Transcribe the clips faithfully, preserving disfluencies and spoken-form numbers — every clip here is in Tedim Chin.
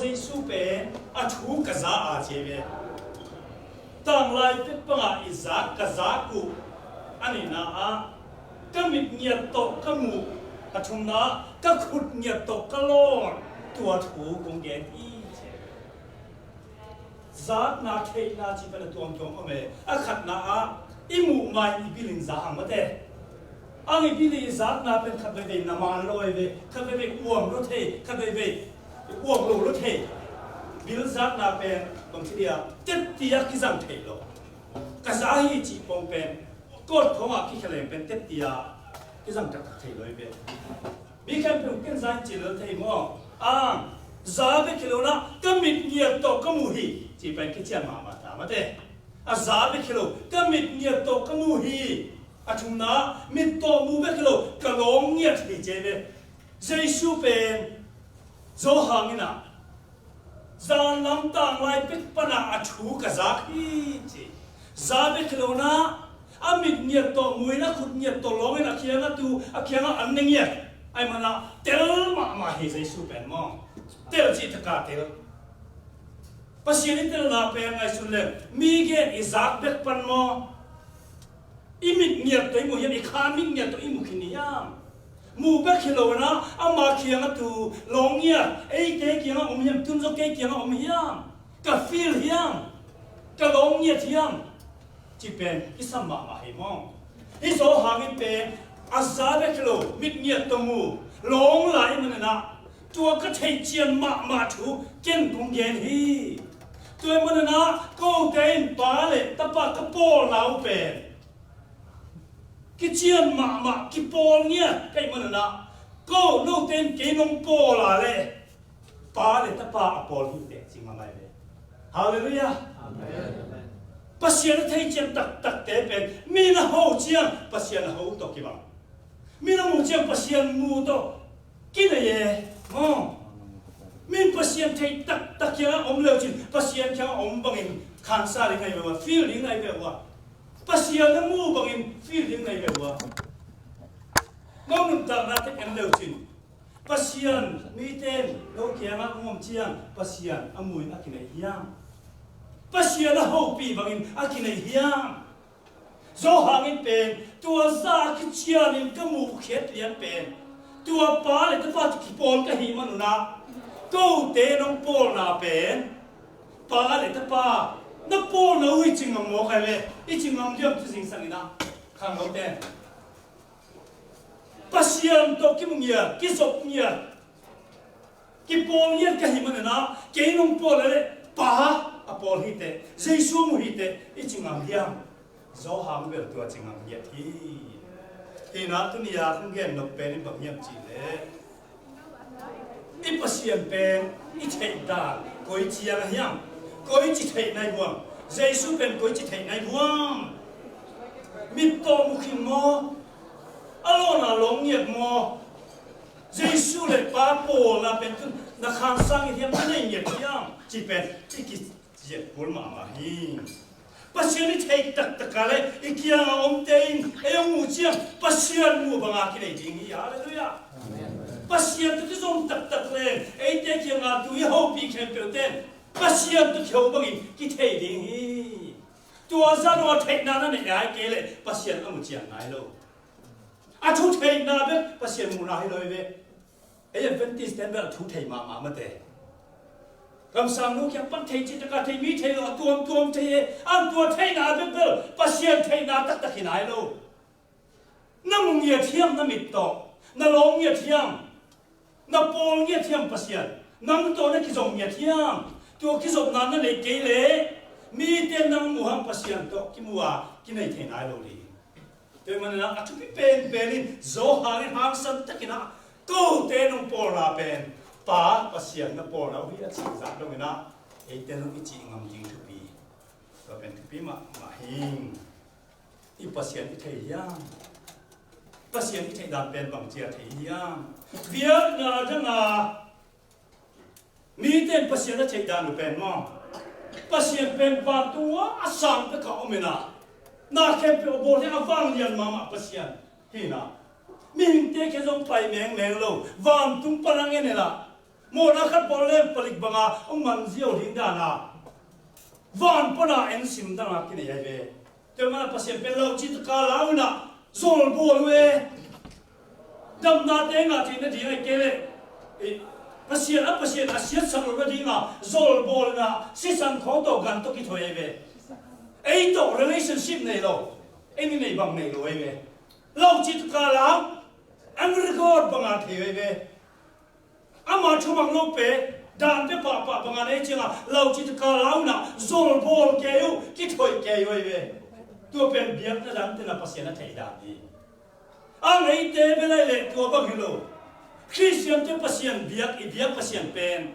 Jesu pen a thu ka za a ci ve. Tanglai pek pangah i zak ka zak uh a nihna ah ka mit ngiat tawh ka muh, a thumna ah ka khut ngiat tawh ka lawn, tua thu kong gen hi ci. Zatna theihna ci pen a tuamtuam om e. A khatna ah i muh ma-in i bil in za hang mate. Ang i bil i zatna pen khat veivei na man lo ei ve, khat veivei uam lo thei, khat veivei uam lo lo thei. Bil zatna pen bang ci dia, tepti a kizang thei lo. Ka za hi cih pong pen kot khawngah kikhia leng pen tepti a kizang taktak thei lo ei ve. Mi khempeuh ken za in ci lel thei maw? A za bek hi lo na, ka mit ngiat tawh ka mu hi ci pen kician mahmah ta mate. A za bek hi lo, ka mit ngiat tawh ka mu hi. A thumna, mit tawh mu bek hi lo, ka lawng ngiat hi ci ei ve. Jesu pen Johan in ah zanlam tanglai pek panah a thu ka zak hi ci. Za bek hi lo na, a mit ngiat tawh mu in, a khut ngiat tawh lawng in, a kiangah tu, a kiangah an ne ngiat. Ahih manin ah tel mahmah hi Jesu pen maw. Tel cih taka tel. Pasian i telna pen ngaihsun leng mi gen i zak bek pan maw? I mit ngiat tawh i mu hiam, i kha mit ngiat tawh i mu khin hiam? Mu bek hi lo in ah ama kiangah tu lawng ngiat, eite kiangah om hiam, tun zong kei kiangah om hiam? Ka feel hiam? Ka lawng ngiat hiam? Ci pen kisam mahmah hi maw. Hih Johan in pen a za bek hi lo, mit ngiat tawh mu, lawng lai ahih manin ah tua ka theihcian mahmah thu ken kong gen hi. Tua ahih manin ah kote in Pa le Tapa ka pawlna uh pen kician mahmah, kipawl ngiat ka hih manin ah, ko note in kei nong pawl a leh Pa le Tapa a pawl hi teh ci ngam ahi ve. Halleluiah. Amen. Pasian a theihcian taktakte pen mi na ho ciang Pasian a ho tawh kibang, mi na mu ciang Pasian mu tawh kinei e maw. Min Pasian theih taktak kiangah om le uh cin Pasian kiangah om bangin khansa ding ahi ve ua, feel ding ahi ve ua. Pasian na mu bangin feel ding ahi ve ua. No nuntakna tek en le uh cin Pasian, mite in no kiangah om ciang Pasian a mu in a kinei hiam? Pasian a hopih bangin a kinei hiam? Johan in pen tua za kicianin ka muhkhiat lian pen tua Pa le Tapa tawh kipawl ka hih manun ah, kote nong pawlna pen Pa le Tapa na pawlna uh hi ci ngam mawk ahi ve. I ci ngam diam tu zingsang in ah khangnote Pasian tawh kimu ngiat, kizop ngiat, kipawl ngiat ka hih manin ah, kei nong pawl a leh Pa a pawl hi teh, Jesu mu hi teh i ci ngam hiam? Johan bel tua ci ngam ngiat hi. Hi in ah tuni a kong gen nop pen in bang hiam cih leh, i Pasian pen i theih dan koi ciang a hiam? Koi ci theih nai buang? Jesu pen koi ci theih nai buang? Mit tawh mu khin maw? A lawna lawng ngiat maw? Jesu le Pa pawlna pen tu na khansang ngiat hiam, na nei ngiat hiam? Ci pen i kiziat kul mahmah hi. Pasian i theih taktak a leh i kiangah omte in ei hong muh ciang Pasian muh banga kinei ding hi. Halleluiah. Pasian tawh kizom taktak leng eite kiangah tu i hopih khempeuhte in Pasian tawh kiho bangin kithei ding hi. Tua zah dong a theihna na neih a, ahih kei leh Pasian a mu cian nai lo. A thu theihna bek Pasian muhna hi lo hi ve. Ei Adventist ten bel a thu thei mahmah mate. Kamsang nu kiang pan thei cih taka thei, mi thei lo a tuamtuam thei e. Ang tua theihna bek bel Pasian theihna taktak hi nai lo. Na mu ngiat hiam na mit tawh? Na lawng ngiat hiam? Na pawl ngiat hiam Pasian? Nang tawh na kizom ngiat hiam? Tua kizopna na neih kei leh mite nang muh hang Pasian tawh kimu a kinei thei nai lo ding. Tua ahih manin ah a thupi penpen in Johan in hangsan takin ah, kote nong pawlna pen Pa Pasian na pawlna uh hi a cih zah dongin ah eite zong i cih ngam ding thupi. Tua pen thupi mahmah hi. I Pasian i thei hiam? Pasian i theih dan pen bangci a thei hiam? Biakna dang a mite in Pasian a theih dan uh pen maw, Pasian pen vantung a sang pek a om in ah, na khempeuh a bawl hi a vanglian mahmah Pasian hi in ah, mihingte khia zong pai mengmeng lo, vantung pan a ngen in ah, Mawhna khat bawl leng palik banga hong man ziau ding dana van pana en sim dana kinei ahi ve. Tua mana Pasian pen lauci taka lau inah zolbawl uh e. Damnate ngah theihna ding ahi kei leh, eh, Pasian a Pasian a siatsak loh nadinga zolbawl inah sisan khawng tawh gan tawh kithawi ahi ve. Ei tawh relationship nei lo, ei ni nei bang nei lo ahi ve. Lauci taka lau, angry God banga thei ahi ve. Ama thumang lo pe, dante pahpah banga nei cianga lauci taka lau inah zolbawl kei uh, kithoih kei uh ahi ve. Tua pen biakna dante na Pasian a theih dan hi. A ngeite bel ahi leh tua bang hi lo. Khristiante Pasian biak, i biak Pasian pen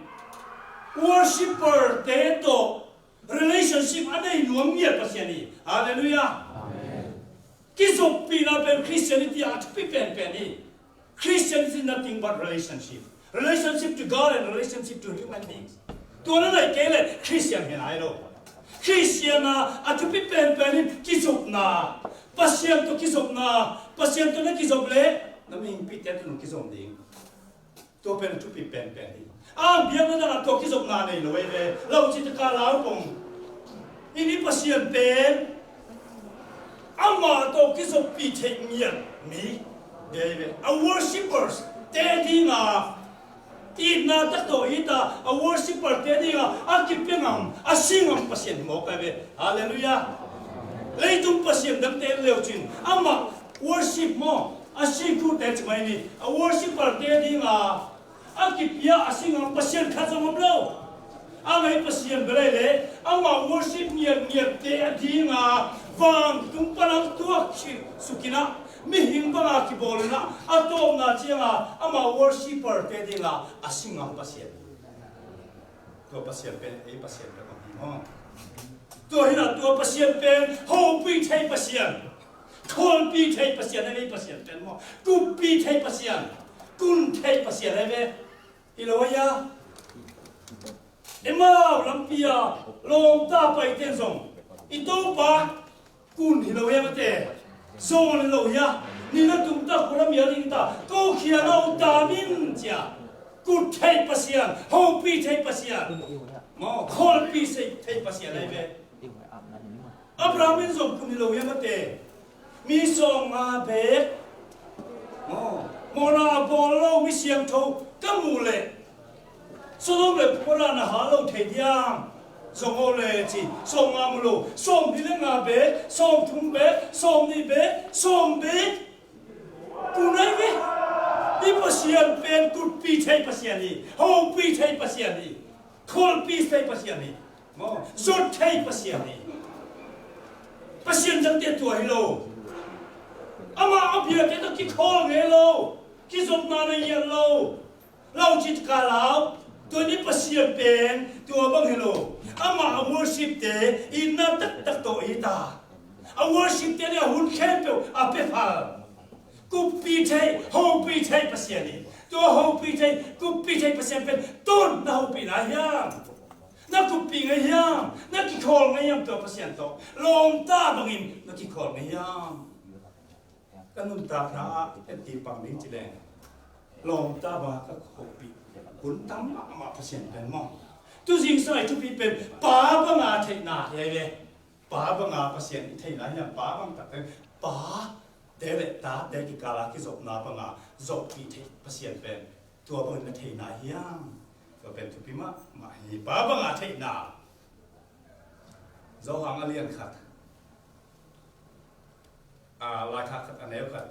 worshipper te tawh relationship a nei nuam ngiat Pasian hi. Halleluiah. Amen. Kizoppihna pen Christianity a thupi penpen hi. Christianity is nothing but relationship. Relationship to God and relationship to human beings. Tua na nei kei leh Christian hi nai lo. Christian a, a thupi penpen hi kizopna. Pasian tawh kizopna. Pasian tawh na kizop leh na mihingpihte tawh nong kizom ding. Tua pen a thupi penpen hi. A biakna dangah tua kizopna nei lo ahi ve. Lauci taka lau pong. I ni Pasian pen amah tawh kizoppih theih ngiat mi. Ahi ve. A worshippers te dinga itna tak tawh ita, a worshipper te dinga a kipia ngam, a si ngam Pasian hi mawk ahi ve. Halleluiah. Leitung pasian dangte en leucin amah worship maw, a si khutte ci mai ni, a worshipper te dinga a kipia a si ngam Pasian khat zong om lo. A ngei Pasian bel ahi leh amah worship ngiatngiatte a dinga vantung pan a tuak suk inah mihing banga kibawl inah a tawpna cianga amah worshipper te dinga a si ngam Pasian. Tua Pasian pen ei Pasian pen om hi maw? Tua hinah tua Pasian pen hopih thei Pasian, khualpih thei Pasian, ei Pasian pen maw? Kuppih thei Pasian, kun thei Pasian ahi ve. Hi lo ahi a, Emau lampi a lawmta paite zong i Topa kun hi lo hiam a te? Zawn hi lo hi a, ni na tumtak khualam hi a ding ta, ko khia lo ta min cia. Kut thei Pasian, hopih thei Pasian, maw, khualpih thei Pasian ahi ve. Abraham in zong kun hi lo hiam a te? Mi sawmnga bek, maw, mawhna a bawl lo mi siangtho ka muh leh Sodom le Gomorrah na hal lo thei diam? Zong aw le ci, sawmnga mu lo, sawmli le nga bek, sawmthum bek, sawmnih bek, sawm bek. Kun ahi ve. Hih Pasian pen kutpih thei Pasian hi, hopih thei Pasian hi, khualpih thei Pasian hi, maw, zot thei Pasian hi. Pasian dangte tua hi lo. Amah a biate tawh kikhawl ngei lo, kizopna na ngiat lo. Lauci taka lau, tua ni Pasian pen tua bang hi lo. Amah a worship te itna taktak tawh i ta. A worship te nih a hun khempeuh a pia phal. Kuppih thei, hopih thei Pasian hi. Tua hopih thei, kuppih thei Pasian pen tun na hopih nai hiam? Na kuppih ngei hiam? Na kikhawl ngei hiam tua Pasian tawh? Lawmta bangin na kikhawl ngei hiam? Ka nuntakna ah en ti pang ding ci leng, lawmta banga ka hopih hun tam mahmah Pasian pen maw? Tu zingsang i thupi pen pa banga theihna hi ve. Pa banga Pasian i theihna hiam? Pa bang takte, pate le tate kikala kizopna banga zoppih theih Pasian pen tua bangin na theihna hiam? Tua pen thupi mahmah hi, pa banga theihna. Johan a lian khat, a, laikhak khat a neu khat,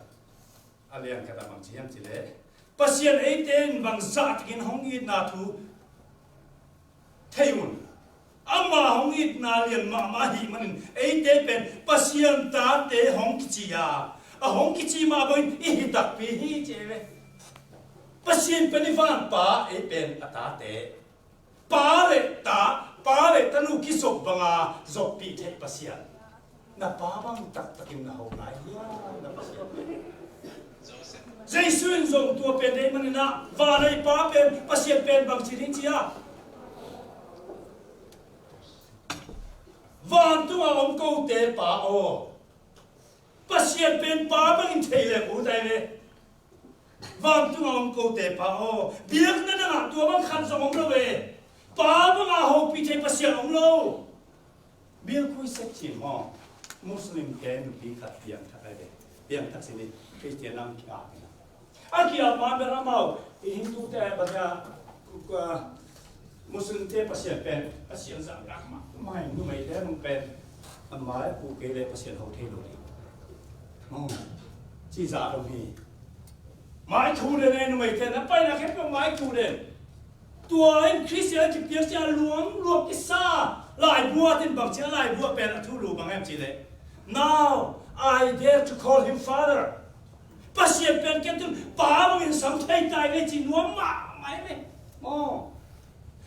a lian khat a bang ci hiam ci leh, Pasian eite in bang zahtakin hong itna thu thei un. Ama hong itna lian mahmah ahih manin eite pen Pasian tate hong kici a, a hong kici mah bangin i hi takpi hi ci ve. Pasian pen i vanpa, ei pen a tate. Pa le ta, pa le tanu kizop banga zoppih theih Pasian. Na pa bang taktakin na ho nai hiam, na Pasian? Jesu in zong tua pen deih manin ah, vanlei Pa pen, Pasian pen bang ci ding ci a, vantung a om kote Pa aw. Pasian pen Pa bangin thei leng ut ahi ve. Vantung a om kote pa aw, biakna dangah tua bang khat zong om lo ve. Pa banga hopih thei Pasian om lo. Biakhui sek cin maw? Muslim te nupi khat piangthak ai ve. Piangthak sini Christian ang ki-ap ina. A ki-ap ma ber amau i Hindu te bang a, uh, Muslim te Pasian pen Pasian zahtak mahmah hi. Numei te nung pen a mai pu kei le Pasian ho thei lo ding. Oh, ci zah dong hi. Mai thu den e, numei te na paina khempeuh mai thu den. Tua in Christian a kipiak cia luang luang kisa laibu a tin bang cia laibu a pen a thu lu bang em ci le, "Now I dare to call him Father." Pasian pen ken tun pa bangin sam thei tai ngei ci nuam mahmah e. Oh.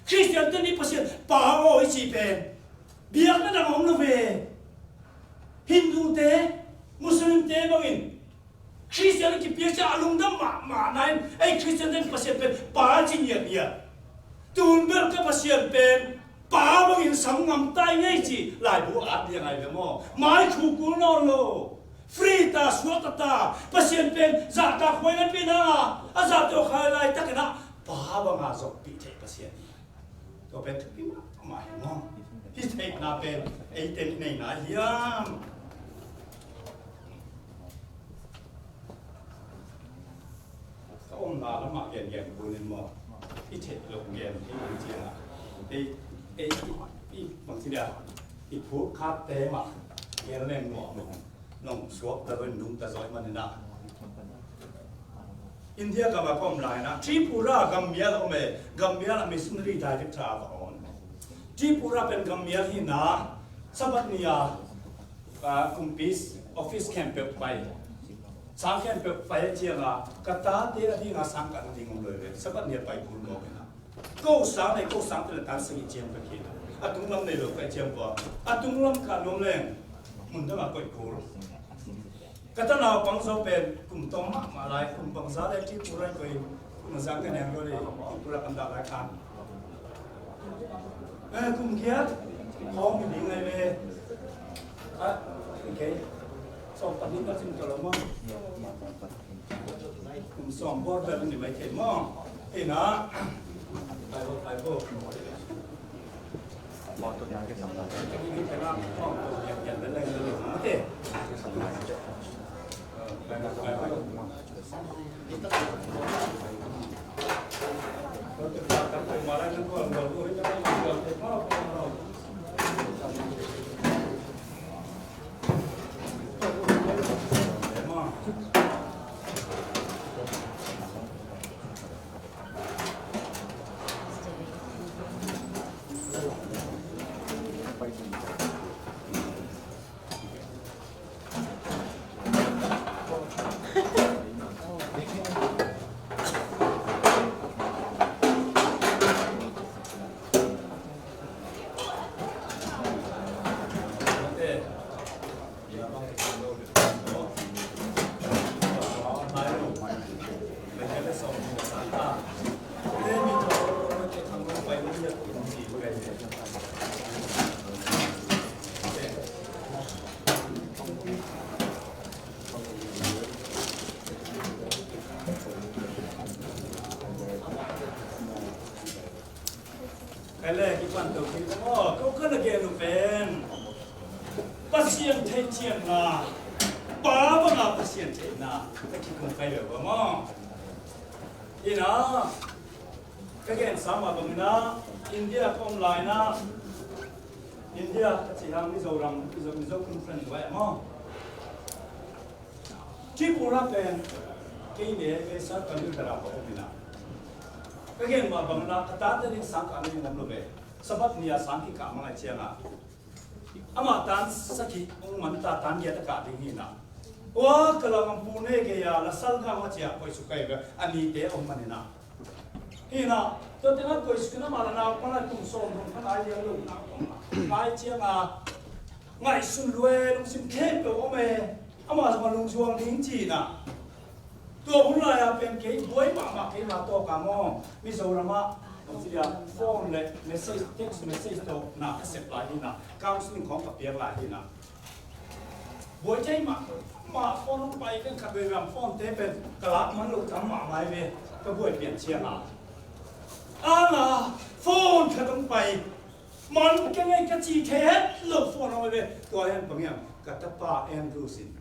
Christian te ni Pasian pa aw i ci pen biakna dang om lo ve. Hindu te, Muslim te bangin Christian a kipiak cia a lungdam mahmah na in ei Christian te ni Pasian pen pa ci ngiatngiat. Tun bel ka Pasian pen pa bangin sam ngam tai ngei ci laibu at liang ai ve maw? Mai thu kul nawn lo. Free ta, suak ta ta. Pasian pen zahtak huai ngan pi na a zahtak khai laitakin ah pa banga zongpih thei Pasian hi. Tua pen thupi mahmah hi maw? Hih theihna pen eite in i neihna hiam? Ka omna lamah gengen bunin maw? I theih loh gen hi in ciangah ei, ei, i, i bangci dia i phut khatte mah gen leng nuam lo. Nong suak ta lo in nung ta zaw i manin ah. India gam a ka om lai-in ah Tripura gammial a om e. Gammial ah missionary director a va om. Tripura pen gammial hi-in ah Sabbath ni-a, ah, kumpi office khempeuh pai, sang khempeuh pai a ciangah ka tate a dingah sang kah nading om lo hi ve. Sabbath ni-a pai kul mawk in ah. Ko sang nei, ko sang te le tan sagih ciang ka khin. A tunglam nei lo ka ciang pua. A tunglam kah nuam leng mun dangah koih kul. Ka tanau pang zo pen kum tawm mahmah lai, kum bangza le Tripura koih, kum bangza ka neng lo le Tripura kan dah lai khan. Eh, kum giat khawng mi ding lai ve. Ah, okay. Sawm pahnih ka cin ka lo maw? Kum sawm bawr bel ni mai thei maw? Ina. Pai bo, pai bo. Kei le kipan to kei maw, ko ka na gen uh pen Pasian theih thiamna, pa banga Pasian theihna ka kikung kai lo maw? Ina ka gen sa mah bangin ah India ka om lai-in ah, India ka cih hang Mizoram, Mizo, Mizo conference vai maw? Tripura pen kei ne kei sa ka ni ka ra ka om ina. Ka gen mah bangin ah ka tate ding sang kah nading om lo ve. Sabbath ni-a sang kikah mang a ciangah amah tan sagih hong man ta, tan giat a kah ding hi ina. Ua ka lam a Pune gei-a Lasalgaon a ciah koih suk kai ve, a nite a om man ina. Hi ina, tua tengah koih suk ina, amah la naupang a kum sawm dong kha nai liang lo, naupang a nai ciangah ngaihsun lua e, lungsim khempeuh om e, amah zong a lungzuang ding ci ina. Tua hun lai-a pen kei buai mahmah kei mah tawk a maw, Mizoram ah phone le message, text message tawh na ka sep lai hi ina, counseling khawng ka piak lai hi ina. Buai thei mah, mah phone hong pai, kan khat vei ram phone te pen ka lak man lo tam mahmah hi ve, ka buai pian ciang a. Ana phone khat hong pai, man ka ngei ka ci thei het lo phone hong pai ve, tua hian bang hiam ka tapa Andrew sin.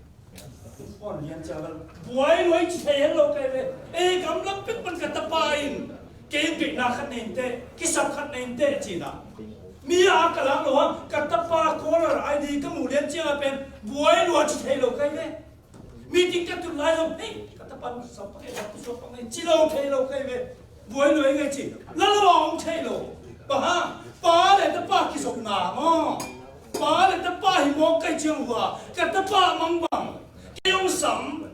Phone lian ciang a buai luai ci thei het lo kei ve, ei gamla pek pan ka tapa in. Kei beihna khat nei inteh, kisap khat nei inteh cihna. Mi a ka lak lo a, ka tapa caller I D ka muh lian ciang a pen buai lua ci thei lo kai ve. Meeting ka tun lai lo, hei, ka tapa nu sap pang ei, ka tu sap pang ei, ci lo thei lo kai ve. Buai lua ei ngai ci, la lo a om thei lo. Bang hang, pa le tapa kizopna maw. Pa le tapa hi mawk kai ciang hua, ka tapa mangbang. Kei hong sam,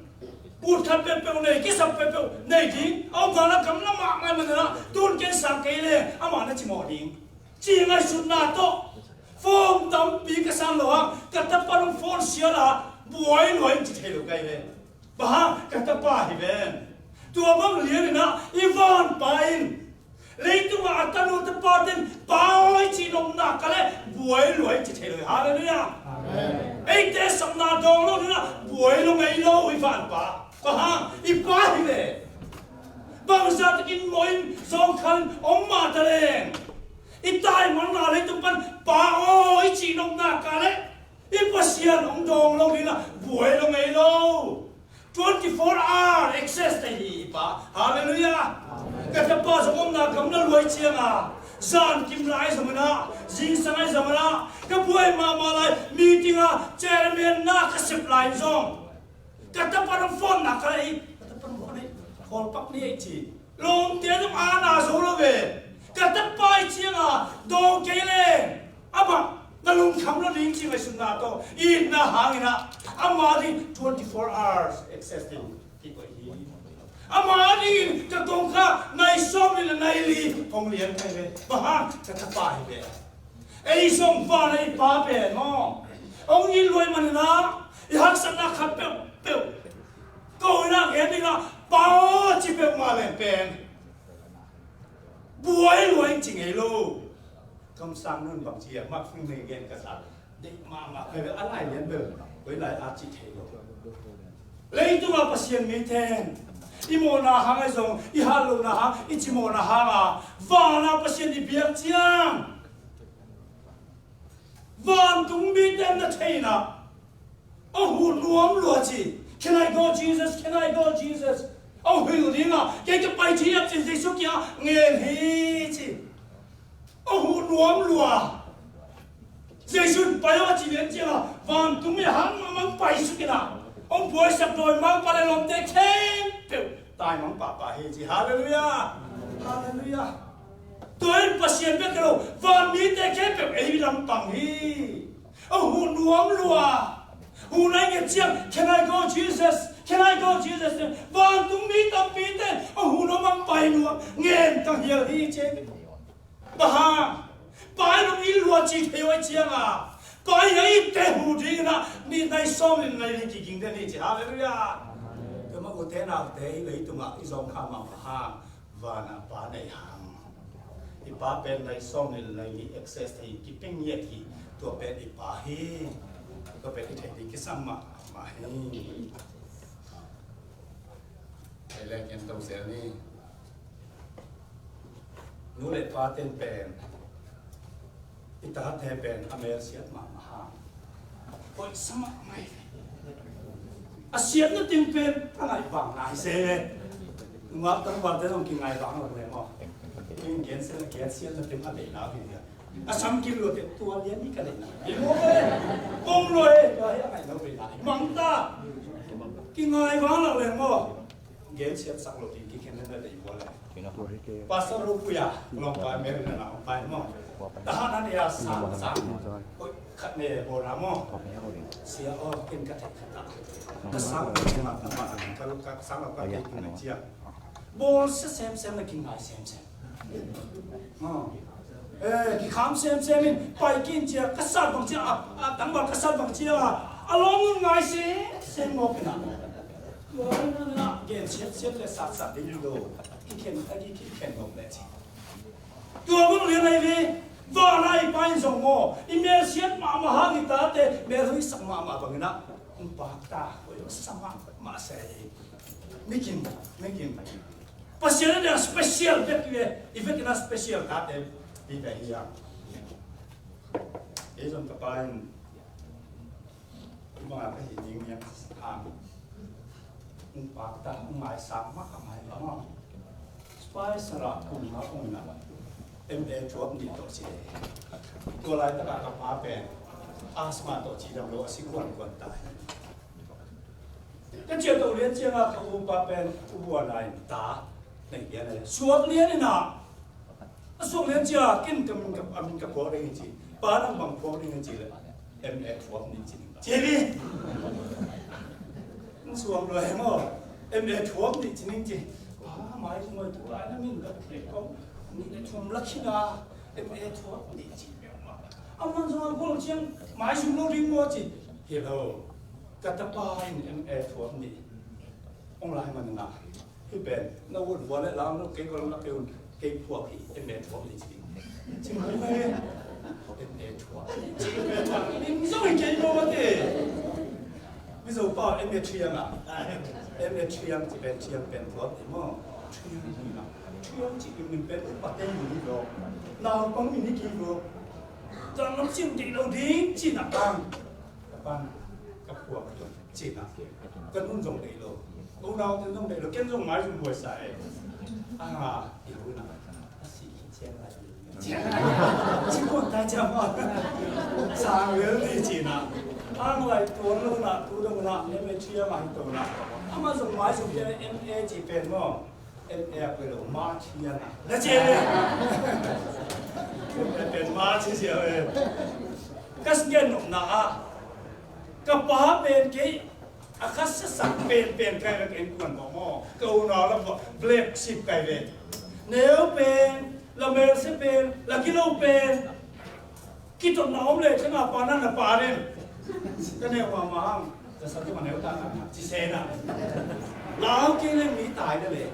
ut khat peuhpeuh nei, kisap peuhpeuh nei ding, a om dan a gamla mahmah manin ah, tun kei sang kei leng, amah na ci mawh ding. Ci ngaihsutna tawh, phone tampi ka san lo hang, ka tapa nung phone sial a, buai luai ci thei lo kai ve. Bang hang, ka tapa hi ven. Tua bang lian in ah, i vanpa in, Leitungah a tanu tapaten pa aw i cih nopna ka le buai lua i ci thei lo hi. Halleluiah. Amen. Eite sapna dawng lo dingah buai lo ngei lo i vanpa. Bang hang i pa hi ve. Bangzah takin mawh in zawngkhal in om mah ta leng, i taimangna leitung pan pa aw i cih nopna ka le i Pasian hong dawng lo dingah buai lo ngei lo. Twenty-four hour access te hi i pa. Halleluiah. Ka tapa zong omna gamla luai cianga zan kim lai zong ina, zingsang ai zong ina, ka buai mahmah lai meeting a chairman na ka sep lai zong. Ka tapa nong phone na ka lei, ka tapa nong phone ei, call pak ni ei ci. Lawmte zong ana zo lo ve. Ka tapa i cianga dawng kei leng amah na lungkham lo ding ci ngaihsutna tawh i itna hangin ah ama ding twenty-four hours access ding kikoih hi. Ama dingin ka kongkhak nai sawm le nai li hong lian thei ve. Bang hang ka tapa hi ve. Ei zong van ei pa pen maw, hong it luai manin ah i haksatna khat peuhpeuh ko in ah gen dingah pa aw ci peuhmah leng pen buai luai ci ngei lo. Kamsang nun bang ci a mak fing nei gen ka sa. Deih mahmah kei ve a lai lian bel koi lai a ci thei lo. Leitungah Pasian miten i mawhna hang ahi zong, i hat lohna hang, i ci mawhna hanga vana Pasian i biak ciang vantung mite na theihna a huh nuam lua ci. Can I go, Jesus? Can I go, Jesus? A huh dinga kei ka pai ci hiam ci Jesu kiang ngen hi ci. A huh nuam lua. Jesu in pai aw a ci lian cianga vantung mi hang mangmang pai sukina hong buaisak dawimangpa le lawmte khempeuh taimang pahpah hi ci. Halleluiah. Halleluiah. Tua in Pasian bek hi lo, van mite khempeuh ei lampang hi. A huh nuam lua. Huh nai nget ciang, can I go, Jesus? Can I go, Jesus? Vantung mi tampite a huh nuam ang pai nuam ngen tang hial hi ci. Bang hang? Pai nong it lua ci thei uh a cianga pai a itte huh dingin ah ni nai sawm le nai li kiging den hi ci. Halleluiah. Tua mah ute naute i leitungah i zawngkhal mah bang hang vana pa nei hang. I pa pen nai sawm le nai li access thei kipeng ngiat hi. Tua pen i pa hi. Tua pen i theih ding kisam mahmah hi. Thei leng en to zel ni. Nu le pa ten pen i tate pen a melsiat mahmah hang. Koih sa mahmah hi. A siatna ding pen a ngaihvang nai se. Nungak tangvalte zong kingaihvang lo le maw. Ken gensiatna ding a deihna hi dia. A sam kim lo te tua lian ni ka deihna hi maw le. Kong lo e tua hi a ngaih lo deihna hi mang ta. Kingaihvang lo le maw. Gensiat sak lo ding kikhen na dei bua le. Pastor Rupuia lawngpa Mary na na pai maw. Tahan an ia sang sang. Oi, khat ne bawlna maw. Sia aw, ken ka thei khat ah ka sang lo ciang a, ka sang lo ka thei tung na ciang. Bawl sia semsem na kingai semsem. Eh, kikham semsem in pai kin cia ka sat bang cia a, a tangval ka sat bang cia a, a lawm un ngai semsem mawk in a. Tua in a gen siatsiat le satsat ding lo. Kikhen a ki kikhen mawk le ci. Tua bang lian ai ve. Vana i pa in zong maw, i melsiat mahmah hang i tate melhoihsak mahmah bangin ah, Hong pakta, koi lo sa mahmah se hi. Mikin, mikin. Pasian in a special bek hi ve, i vekin a special tate hi ve hi a. Ei zong ka pa in, i bang a ka hi ding hi a, hong pakta, hong maisak mahmah hi a. Spy Sarah kum nga kum na M A twelve nih tawh ci. Tua laitak a ka pa pen asthma tawh cidam lo a si kuankuan ta hi. Ka ciah to lian ciang a ka upa pen U Buan a in ta nei pian a le suak lian in a, a suak lian ciang a kin ka min ka, a min ka phuak ding hi ci. Pa nang bang phuak ding hi ci le M A twelve nih ci ning ci hi. Hong suang lua hi maw? M A twelve nih ci ning ci. Pa, maizum oi, tu lai na min ka phuak kong nih le thum la khin a M A twelve nih ci. A man zong a gol ciang maizum lo ding maw ci. Hi lo. Ka tapa in M A twelve nih hong lai man na. Hi pen, na vut vua le lam lo, kei ko lam la kei un, kei phuak hi, M A twelve nih ci. Ci mai mai. M A twelve nih ci. Ning zong hi kei maw mate. Mizo pa M A three ang a. M A three ang ci pen, three ang pen twelve hi maw. Three ang hi na. Three ang ci min pen upa te min hi lo. Naupang min hi kei lo. Zan lam sim ding lo ding ci na ang. Ka pan, ka phuak hi. Cina. Ka nun zong deih lo. Ko nau ten zong deih lo. Ken zong maizum buai sa e. A, i hu na. A si hi ciang lai. Ci kuan ta ciang ma. Sang lel ni cina. Ang lai tuan lo na, tu dong na, M A three a mai to na. Ama zong maizum ciang M A ci pen maw. M A a pui lo, ma ci a na. Na ci e. M A pen ma ci sia e. Ka sgen nopna a. Ka pa pen kei a khat siasak penpen kai ve, ka innkuan bawh maw, ka unau lam bawh, black sheep kai ve. Neu pen, la melse pen, la gilo pen, kitotna om le, ka na pa na na pa den. Ka neu mahmah hang, ka sa tu ma neu ta na ci se na. Lau kei le mi tai le le.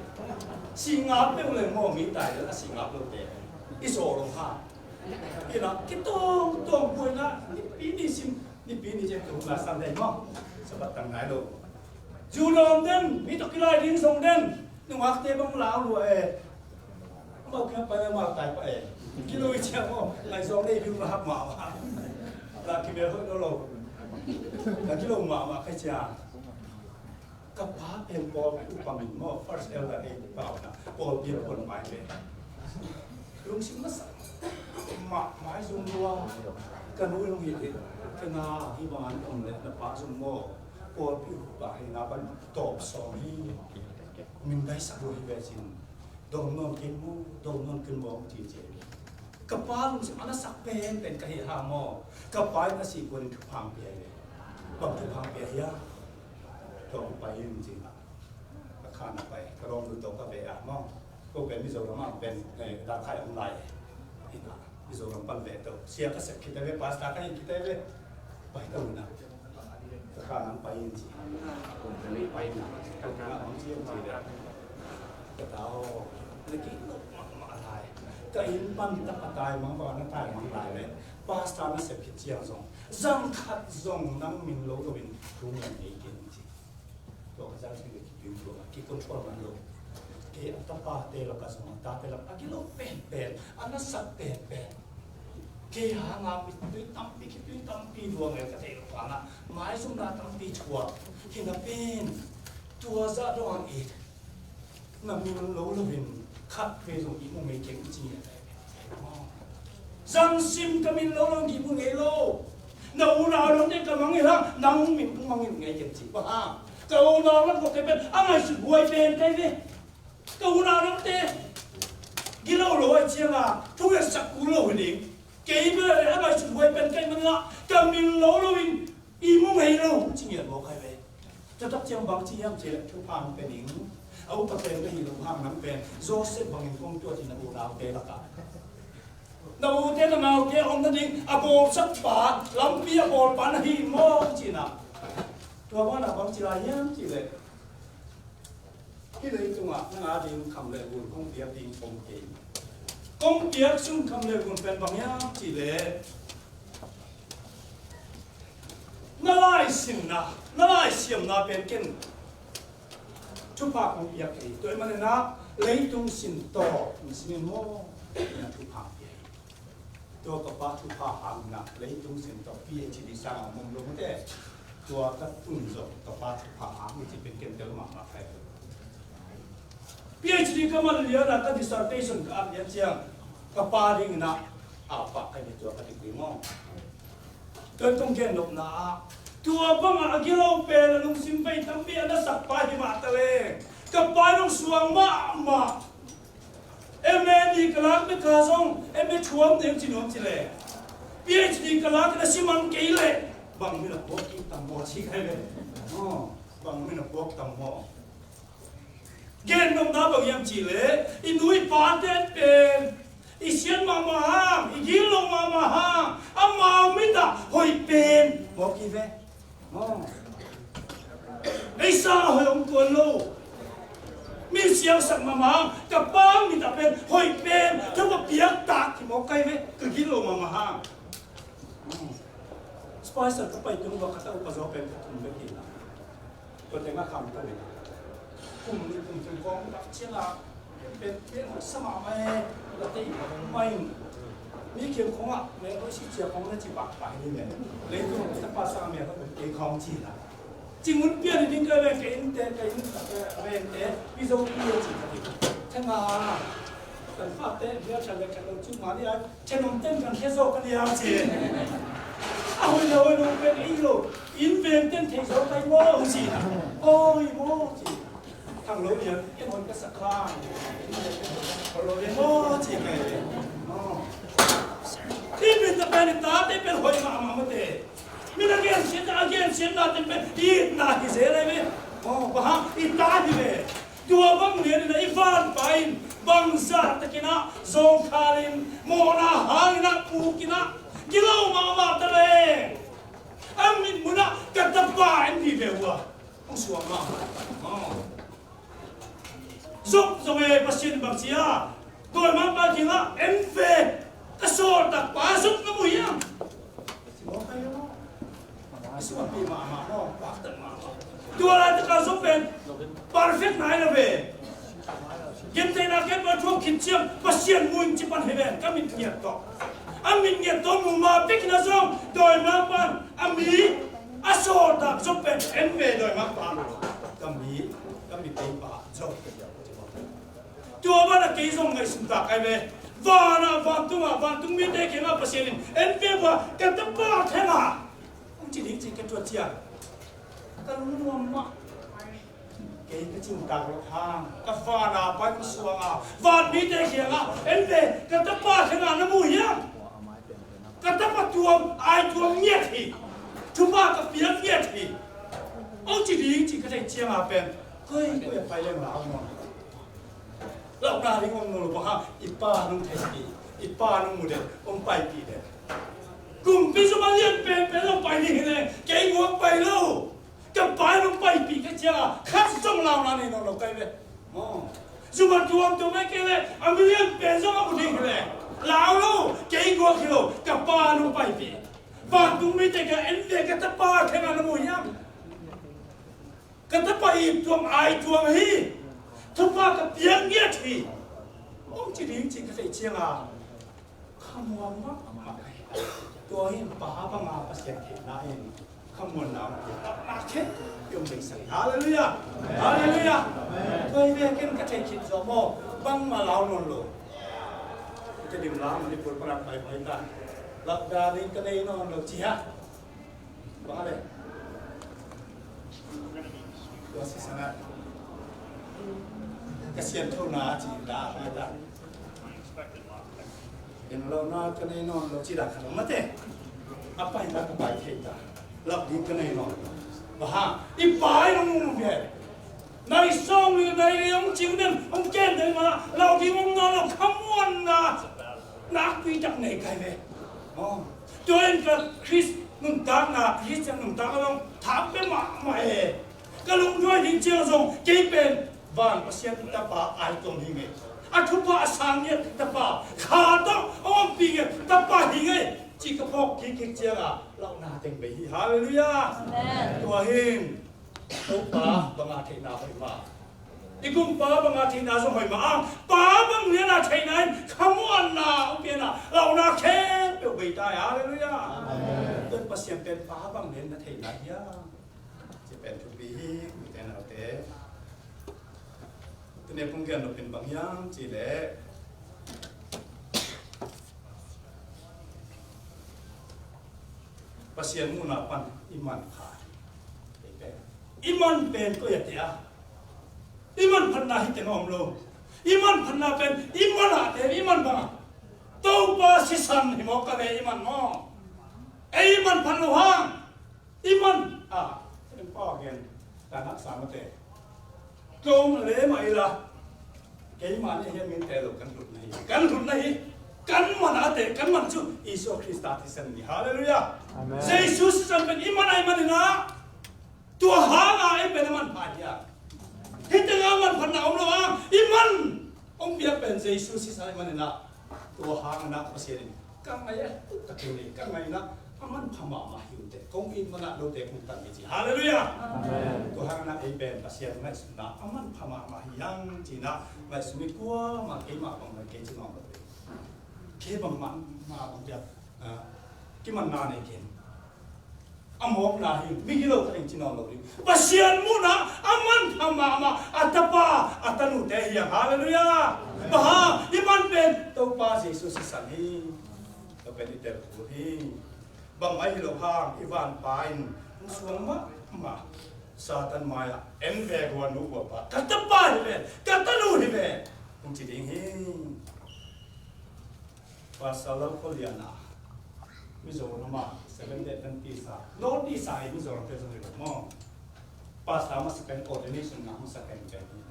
Si ngap le le maw, mi tai le a si ngap lo te. I so lo ha. Ina, kitawng tawng buaina, nipi ni sim, nipi ni ciang ka hukna Sunday maw. Sabbath tang nai lo. Zu lawm den, mi tawh kilai ding zong den, nungakte bang lau lua e. Amau kia pai amau tai pa e. Kilui ciang maw, ngai zong nei biu na hak mahmah. La kimel hoih lo lo. La kilo mahmah kai ciang. Ka pa pen pawlpi upa min maw, first elder ei pau na, pawlpi a pon mai ve. Lungsim masa mah, maizum lua. Ka nu zong hi te, ka na hi bang an om le, na pa zong maw, pawlpi upa hi na ban tawp sawm hi. Min dai sak lua hi ve cin. Dong nawn ken mu, dong nawn ken mu, ci ci. Ka pa lungsim a na sak pen pen ka hi ha maw. Ka pa in a si kuan in thuphang pia hi. Bang thuphang pia hi a. Dong pai in ci. Ka khan a pai, ka dong lu to ka ve a maw. Ko pen Mizoram a pen, eh, da khai om lai. Ina, Mizoram pan ve to. Sia ka sep khit a ve, pastor ka hi khit a ve. Pai to na. Ka kha nang pai in ci. Kong ka lei pai na. Ka kha nang ci in ci le. Ka ta aw. Na ki nop mahmah lai. Ka inn pan tak a tai mang ba na tai mang lai le. Pastor na sep khit ciang zong. Zang khat zong nang min lo lo in thu ngan nei ken ci. Tua ka zang sing le ki pin tua. Ki control man lo. Kei a tapa te lak a zong a tate lak a gilo pen pen. A na sak pen pen. Kei hanga mitui tampi, khitui tampi luang el ka thei lo pana, maizumna tampi thuak. Hi napi in, tua zah dong ang it. Na min lo lo in, khat vei zong i mu ngei keng i ci ngiat. Zang sim ka min lo lo in i mu ngei lo. Na unau lam te ka mang i hang, nang min kong mang in ngei keng ci. Bang hang, ka unau lam ko kei pen, a ngaihsut huai pen kei ve. Ka unau lamte gilo lo ai cianga thungetsak kul lo hi ding. Kei bel a ngaihsut huai pen kei man ngah, ka min lo lo in i mu ngei lo ci ngiat mawk ai ve. Tua tak ciang bang ci hiam ci leh thupha hong pia ning. A upa pen ka hi lo hang nang pen Joseph bangin kong tuat hi na unaute lakah. Na ute na naute om nading a bawlsak pa, lampi a bawl pa na hi maw ci na. Tua banah bang ci lai hiam ci leh Hih leitungah nang a ding kham le ngun kong piak ding om kei. Kong piak sung kham le ngun pen bang hiam cih leh, Na laisinna, na laisiamna pen ken thupha kong piak hi. Tua ahih manin ah leitung sin tawh na sin in maw, na thupha piak hi. Tua ka pa thupha hangin ah leitung sin tawh PhD sang a mong lo mate. Tua ka tun zong ka pa thupha hang hi ci pen ken tel mahmah ka hi. PhD ka man lian a ka dissertation ka at lian ciang ka pa dingin ah a pah ka hi, tua ka degree maw. Tua kong gen nopna ah tua bangah a gilo pen a lungsim vei tampi a na sak pa hi mah ta leng ka pa in hong suang mahmah. M A nih ka lak bek a zong M A thuam ding ci nuam ci leh PhD ka lak in a si mang kei leh bang min a puak kik tam maw ci ka hi ve. Aw, bang min a puak tam maw. Gen nopna bang hiam cih leh i nu i pate pen i siat mahmah hang, i gilo mahmah hang, amau mit ah hoih pen mawk hi ve. Aw. Ei sa hoih om tuan lo. Mi siangsak mahmah hang, ka pa mit ah pen hoih pen thupha piak tak hi mawk ka hi ve, ka gilo mahmah hang. Spicer ka pai tung bak ka tau ka zaw pen ka tum bek hi la. Tua teng a kham ta ve. Kum nih kum thum kong tak ciang a pen pen sa mahmah e. La tei mai. Mi khiam khong ah me ko si cia khong na ci bak pai ni me. Leitung ka pa sa me ko tei khong ci la. Ci ngun pian ni ding ka ve ka in te ka in ka ve te pi zo pi ci ka ti. Thang a. Kan fa te bia chan le ka lo ci ma ni a. Then om ten kan khia zo ka liang ci. A hoih lo, hoih lo pen ei lo. Inn veng ten thei zo ka hi maw ci. Oi maw ci. Thang lo lian, en hon ka sak kha. Oi maw ci ka hi. Aw. Hih pen ta pen ta te pen hoih mahmah mate. Min a gensiat, a gensiatna te pen itna hi zel ahi ve. Aw, bang hang, i ta hi ve. Tua bang lianin ah i vanpa in bangzah takin ah zawngkhal in, mawhna hangin ah pukin ah, gilo mahmah ta leng a mitmun ah ka tapa en dih ve uh a, hong suak mahmah. Aw. Job zong e, Pasian in bang ci a, dawimangpa kiangah en ve, ka sawltakpa Job na mu hiam? Tua laitak a Job pen perfect nai lo ve. Gentheihna kei pa thuak khit ciang Pasian mu in ci pan hi ven, ka mit ngiat tawh. A mit ngiat tawh mu ma pek in a zong dawimangpa in a mi a sawltak Job pen en ve, dawimangpa. Ka mi, ka mi peipa Job. Tua banah kei zong ngaihsun ta ka hi ve. Vanah, vantungah, vantung mite kiangah Pasian in en ve uh a, ka tapa theng a hong ci ding ci ka tuat ciang ka lungnuam mah. Kei ka cingtak lo hang ka vanah pai ka suang a, van mite kiangah en ve, ka tapa theng a na mu hiam? Ka tapa tuam, ai tuam ngiat hi. Thupha ka piak ngiat hi. Hong ci ding ci ka theih ciang a pen koi koi a pai leng lau maw. Lauhna ding om nawn lo, bang hang, i pa nong theihpih, i pa nong mu den, hong paipih den. Kumpi sung a lian penpen lo pai ding hi leh kei guak pai lo. Ka pa in hong paipih ka ciang a khat zong lauhna nei nawn lo ka hi ve. Aw. Zumah tuamtuam a kei leh a milian pen zong a mu ding hi leh lau lo, kei guak hi lo, ka pa nong paipih. Vantung mite ka en ve, ka tapa theng a na mu hiam? Ka tapa ip tuam ai tuam hi. Thupha ka piak ngiat hi. Hong ci ding ci ka theih ciang a khamuang mahmah. Tua hi in pa bang a Pasian theihna in khamuanna hong piak taktak khe i om beisak hi. Halleluiah. Halleluiah. Tua hi ve, ken ka theih khit zaw maw, bangmah lau nawn lo. Ka dim lam Manipur parak pai pai ta. Lakda ding ka nei nawn lo ci a. Bang a le. Tua sisan ah ka sianthona a ci ta, a ta. Ken lo na ka nei nawn lo ci dah ka lo mate. A pai na ka pai thei ta. Lau ding ka nei nawn lo. Bang hang, i pai nong nong ve. Nai sawm li nai li hong cing den, hong ken den ma, lau ding hong nawn lo, khamuanna. Nakpi tak nei ka hi ve. Aw. Tua in ka Khrist nuntakna, Khristian nuntak a zong thak pia mahmah e. Ka lungduai ding ciang zong kei pen van Pasian tapa ai tuam hi ngei. A thupha a sang ngiat tapa, kha tawh a ompih ngiat tapa hi ngei. kik ka phawk kik kik ciangah lauhna teng bei hi. Halleluiah. Amen. Tua hin Topa banga theihna hoih mah, i Kumpa banga theihna zong hoih mah a, Pa bang liana theihna in khamuanna hong piana lauhna khempeuh bei ta hi. Halleluiah. Amen. Tua Pasian pen Pa bang lian na theihna hiam? Ci pen thupi hi, mite naute. Tuni kong gen nop in bang hiam cih leh Pasian muhna pan i manpha hi. I man pen koi a te a, i manphatna hi teng a om lo. I manphatna pen i man a te, i man bang a, Topa sisan hi maw, ka ve i man maw? Ei i manphat lo hang i man a, en pa gen, kan haksa mate. Tlawm le mah ila, keimah nih hiam min te lo kan hlutna hi, kan hlutna hi. Kan man a te, kan man cu Jesu Khrista thisen ni. Halleluiah. Amen. Jesu sisan pen i man a, i man ina, tua hanga ei pen a manpha hi a. Hih tengah manphatna om lo a, i man hong piak pen Jesu sisan i man ina, tua hangin ah Pasian in ka ngai a, ka kei ka ngai ina, a manpha mahmah hi uh teh, kong it manah note kong tang hi ci. Halleluiah. Amen. Tua hangin ah ei pen Pasian ngaihsutna a manpha mahmah hi hang ci ina, ngaihsut mi kuamah keimah bang bang kei ci ngawng lo. Kei bang mahmah bang piak, ah, kimanna nei ken. A mawkna hi, mi hi lo ka ding ci nawn lo ding. Pasian muhna a manpha mahmah a tapa, a tanute hi hang. Halleluiah. Bang hang, i man pen Topa Jesu sisan hi. Tua pen i telkul hi. Bangmah hi lo hang, i vanpa in hong suang mahmah Satan mai-ah en ve, guanu guapa, ka tapa hi ve, ka tanu hi ve, hong ci ding hi. Pastor Lau Khua Lian a, Mizoram a Seventh Day Adventist a, North East a i Mizoram te zong hi lo maw. Pastor masa pen ordination na masa pen pen hi.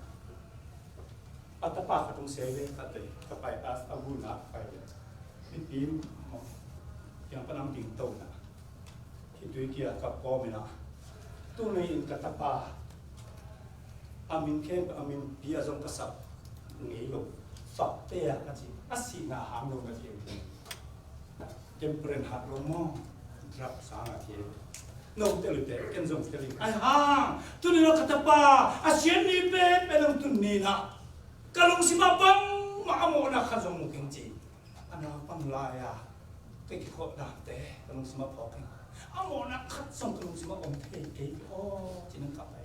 A tapa khat hong sei ve, khat ve, ka pai a, a gun a pai ve. Mipi maw, kiang pan ang ding to na. Hi tui kia ka pawm ina. Tu ni in ka tapa a min khempeuh, a min pi a zong ka sap ngei lo. Fakte a ka ci. A sihna hang lo na ci. Temperance hat lo maw. Drug sang a ci. No tel te, ken zong tel in. Ai hang, tu ni lo ka tapa a sian ni pen pen lo tu ni na. Ka lungsim a bangmah a mawhna khat zong mu keng ci. A naupan lai-a ka kikhawh dante ka lungsim a phawk hi. A mawhna khat zong ka lungsim a om thei kei aw, ci-in ka pai.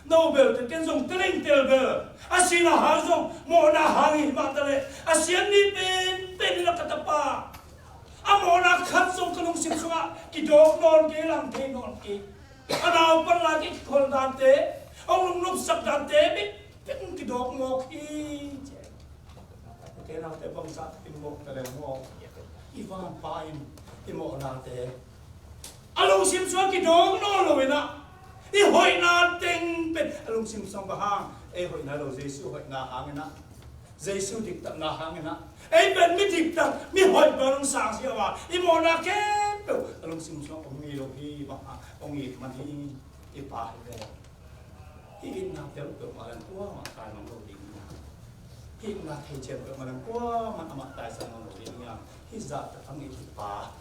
No belte ken zong teleng tel bel a sihna hang zong mawhna hang hi mah ta leh, a sian ni pen pen in a ka tapa a mawhna khat zong ka lungsim sungah kidawk nawn kei, lang thei nawn kei. A naupan lai ka kikhol dante, a lungnopsak dante bek bek kidawk mawk hi, ci. Kei naute bangzah takin mawk ta leng maw? I vanpa in i mawhnate a lungsim sungah kidawk nawn lo in ah, i hoihna teng pen a lungsim sungah bang hang, ei hoihna lo, Jesu hoihna hangin ah, Jesu diktatna hangin ah, ei pen mi diktat, mi hoih bang sang sia a, i mawhna khempeuh a lungsim sungah om ngei lo hi, bang hang, om ngei man hi, i Pa hi ve. Hih itna telpeuh mah leng kuamah taimang lo ding hi a, hih itna theician peuh mah leng kuamah amah taisan lo ding hi a, hih zahtak a ngei hih Pa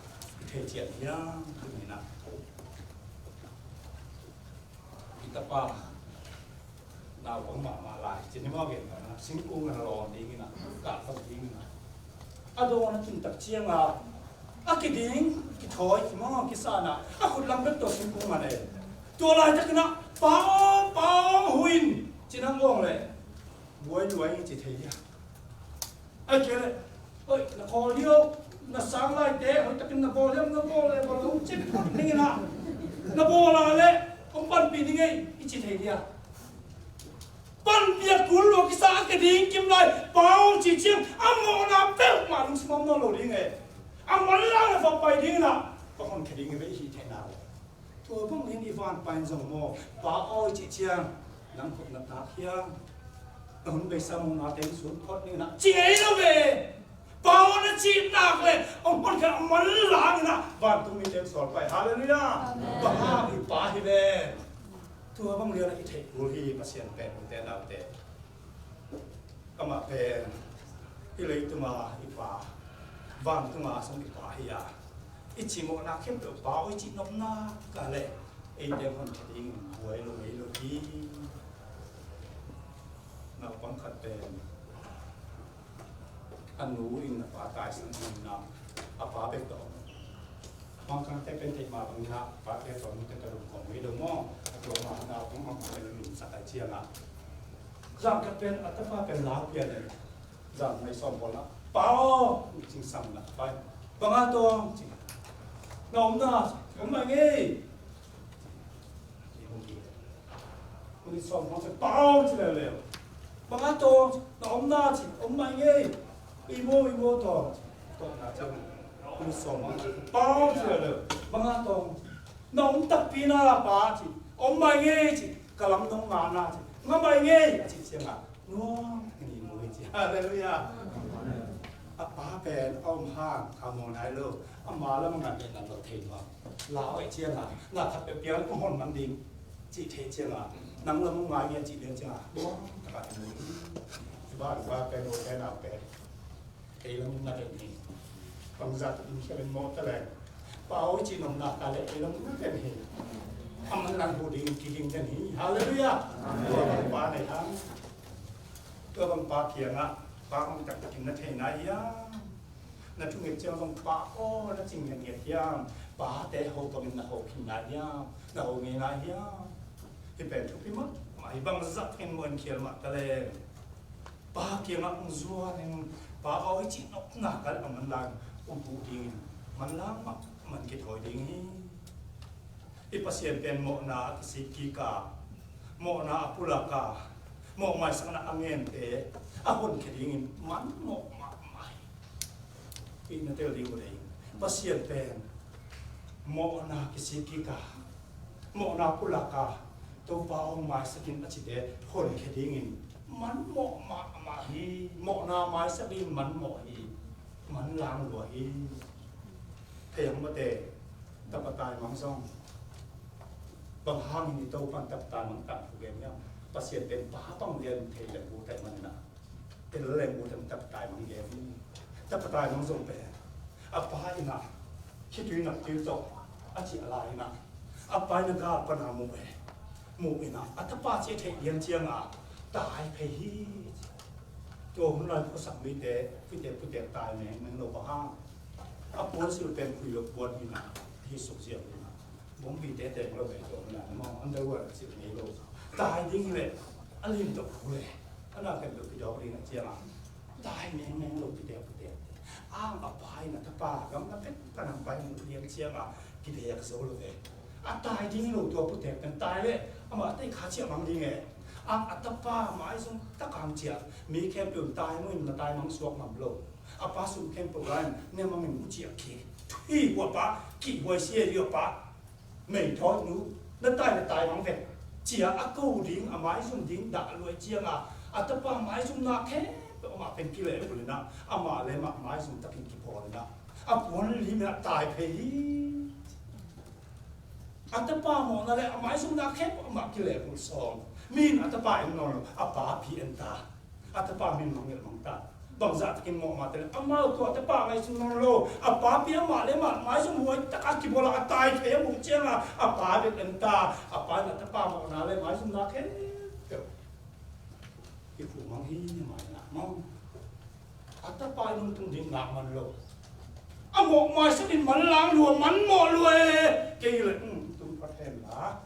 i theician hiam? Tuni in ah i tapa naupang mahmah lai, cin hi mawk in, singkung a na lawn ding in ah, kah thok ding in ah, a dawn a tun tak ciangin a kiding, kithawi, kimawng, kisan a, a khut lam bek tawh singkung man e. Tua laitakin ah, "Pa aw, Pa aw, hu in," ci-in hong awng leh, "Buai luai," ci thei dia? A kei leh, "Oi, na khawl dih o, na sang laite hoihtakin na bawl hiam, na bawl leh bawl lo," ci phot ning in ah, "Na bawl a leh hong panpih ning ei," i ci thei dia? Panpih a kul lo kisa a, kiding kim lai, "Pa aw," cih ciang a mawhna peuhmah lungsim a om nawn lo ding e. A manlang a va pai ding in ah, va honkhia ding hi ve, i hih theihna lo. Tua bangin i vanpa in zong maw, "Pa aw," i cih ciang nang khut na tak hiam? Na hun beisa mawhna teng sun phot ning in ah, ci ngei lo ve. "Pa aw," na cih nak leh hong honkhia, a manlang in ah vantung mite sawl pai. Halleluiah. Amen. Bang hang, i Pa hi ve. Tua bang lian a i theih kul hi Pasian pen, ute naute. Amah pen hih leitunga i Pa, vantungah zong i Pa hi a, I cih mawhna khempeuh Pa aw i cih nopna ka leh eite hon kha ding buai lo ngei lo hi. Naupang khat pen a nu in a pa taisan hihna a pa bek tawh. Mangkangte pen theih mah bangin a pate tawh nute tawh lum khawm ngei lo maw? A tua mah naupang mah pen lum sak ai ciangah zan khat pen a tapa pen lau pian in zan mai sawm pawl ah, "Pa aw," cingsang na pai. "Bang a tawng?" ci. "Na omna om mai ngei." Minit sawm hong ci, "Pa aw," ci leuleu. "Bang a tawng?" "Na omna," ci. "Om mai ngei." "I maw, i maw tawng?" Tawng na ci. Minit sawm hong ci, "Pa aw," ci leuleu. "Bang a tawng?" "Na om takpi na, Pa," ci. "Om mai ngei," ci. "Ka lam nong ngahna," ci. "Ngah mai ngei," a cih ciangah nuam ni mu hi ci. Halleluiah. A pa pen a om hang a maw nai lo. Ama lam a ngat pen nang lo thei mah. Lau ai ciangah na khat peuh piang kong hon man ding cih thei ciangah nang lam a ngai nge cih lian ciangah nuam taka i mu hi. I ba, i ba pen, i pen, a pen. Ei lam na den hi. Bangzah in khia len mawh ta leng, Pa aw i cih nopna ka leh ei lam na den hi. A manlang hu ding kiging den hi. Halleluiah. Tua bang pa nei hang. Tua bang pa kiangah, "Pa, hong taktakin na thei nai hiam? Na thunget ciang bang Pa aw na cing ngetnget hiam? Pate ho bangin na ho khin nai hiam? Na ho ngei nai hiam?" Hih pen thupi mahmah hi. Bangzah in muan khial mah ta leng, Pa kiangah hong zuan in, "Pa aw i cih nopna ka leh," a manlang hong huh dingin manlang mah man kithawi ding hi. I Pasian pen mawhna a kisik kik a, mawhna a pulak a, mawh maisakna a ngente a honkhia dingin man mawh mahmah hi. I na tel ding uh leh Pasian pen mawhna kisik kik a, mawhna pulak a, "Topa hong maisak in," a cite honkhia dingin man mawh mahmah hi. Mawhna maisak dingin man mawh hi. Man lang lua hi. Thei hong mate, tapa taimang zong bang hangin i Topan tapa taimang tangthu gen hiam? Pasian pen pa bang lian thei leh bu taimang na. Tel leng bu taimang tapa taimang gen hi. Tapa taimang zong pen a pa in a khitui nak tiu tawh a ciah lai in a, a pa in a gal pan a mu e. Mu in a, a tapa ciah theih lian ciangah tai phei hi. Tua hun lai khuasak mite, pute pute tai mengmeng lo bang hang? A puan sil pen khui lo puan hi na, hi suk ziau hi na. Bawngbi tete lo ve tua hun lai maw, underwear sil ngei lo. Tai ding hi leh a lim tawh hu leh a na ken lo kidawk ding a ciangah tai mengmeng lo pute pute. Ang a pa in a tapa gamla pek pan a pai mu lian ciangah kidek zo lo ve. A tai ding lo tua putek pen tai leh amah tei kha ciah mang ding e. Ang a tapa maizum tak ang ciah, mi khempeuh in tai mu in na tai mang suak ngam lo. A pa sum khempeuh lai in ne mang in mu ciah kik. Thuhi hua pa, kihhuai sia hua pa. Mei thawi nu, na tai na tai mang ve. Ciah a ko ding, a maizum ding dah luai ciangah a tapa maizumna khempeuh amah pen kileh bulina, amah le amah maizum takin kipawl ina, a puan lim in a tai phei hi. A tapa mawhna le a maizumna khempeuh amah kilehbulh sawm. Mi in a tapa en nawn lo, a papi en ta. A tapa min mangngilh mang ta. Bangzah takin mawh mah te le amau tua a tapa ngaihsun nawn lo. A papi amah le amah maizum huai taka kibawl a, a tai phei a muh ciangah a pa bek en ta. A pa in a tapa mawhna le maizumna khempeuh i khu mang hi, ni mai na mang. A tapa in hong tung ding ngah man lo. A mawh maisak in manlang lua, man mawh lua e. Kei le, um, tung phat hen la.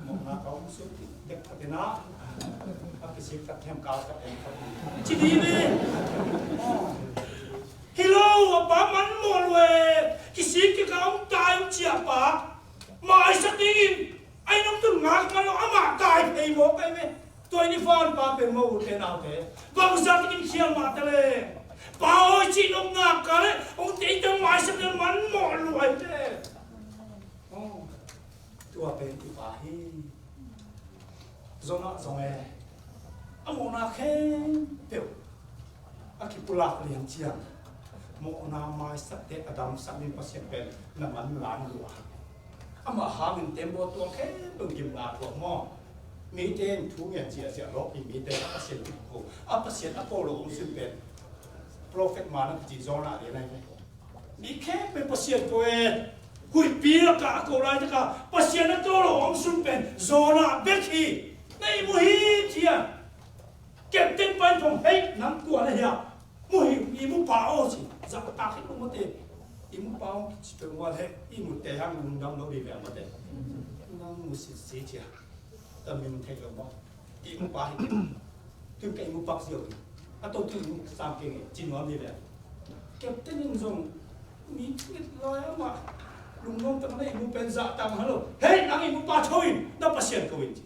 Mawhna ka hong suk tek phat in a, a kisik tak hem kau tak hem phat in. Ci ding e. Hi lo, a pa man mawh lua e. Kisik kik a hong tai hong ciah pa. Maisak dingin. Ai nong tun ngak man lo, amah tai phei mawk ai ve. Tua in i fa in pa pen maw, u te nau te, bangzah takin khial mah ta le, Pa aw i cih nopna ka le hong teitang maisak le man mawh luai te. Aw, tua pen i pa hi. Zong ah zong e, a mawhna khempeuh a kipulak lian ciang, mawhna maisak te a damsak ding Pasian pen na man lang lua. Amah hangin tembaw tuang khempeuh gimna tuak maw? Mite in thu ngen ciahciah lawpi mite a Pasian kiko, a Pasian a ko lo hong sim pen prophet man a kici Jonah lian ahi ve. Mi khempeuh Pasian ko e. Huihpi lakah a ko laitak a Pasian a ko lo om sun pen Jonah bek hi. Na ihmu hithiat. Captain pa in phong, "Hei, nang kua na hia? Mu hi, ihmu pa aw," ci. Zahtak hi lo mate. "Ihmu pa aw," ci peuhmah leh ihmu te hang lungdam lo dih ve mate. "Nang mu sitsi," ci a. "Ka min thei lo maw? Ihmu pa hi. Tun ka ihmu pak ziau hi. A to tun ihmu sam kei ngei," ci nuam dih ve. Captain in zong mi mit lai amah lungnuam tak na ihmu pen zahtak hi lo. "Hei, nang ihmu pa tho in, na Pasian ko in," ci.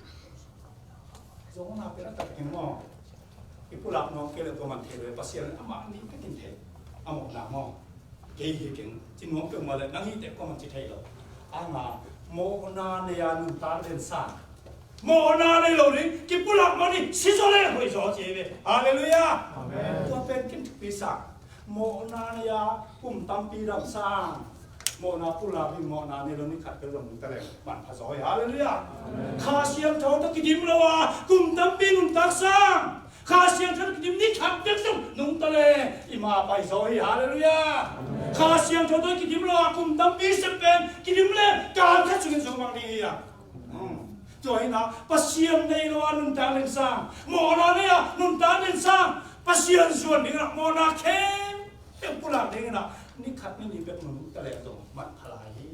Jonah pen a tak keng maw? I pulak nuam kei leh kua man thei lo, Pasian amah nih bek in thei. A mawhna maw? Kei hi keng, ci nuam peuhmah leh nang hi teh kua man ci thei lo. A nga, mawhna nei a nuntak den sang. Mawhna nei lo ding kipulak mah ni, si zaw leh hoih zaw ci hi ve. Halleluiah. Amen. Tua pen kin thupi sang. Mawhna nei a kum tampi dam sang. Mawhna pulak ding, mawhna nei lo ni khat peuh zong nungta leng manpha zaw hi. Halleluiah. Amen. Kha Siangtho tawh kidim lo a kum tampi nuntak sang. Kha Siangtho tawh kidim ni khat peuh zong nungta leng i ma pai zaw hi. Halleluiah. Amen. Kha Siangtho tawh kidim lo a kum tampi sep pen kidim leng kal khat sungin zong mang ding hi a. Hmm. Tua hi na, Pasian nei lo a nuntak den sang, mawhna nei a nuntak den sang, Pasian zuan ding a mawhna khempeuh pulak ding a, ni khat ni nih bek nungta leng zong manpha lai hi.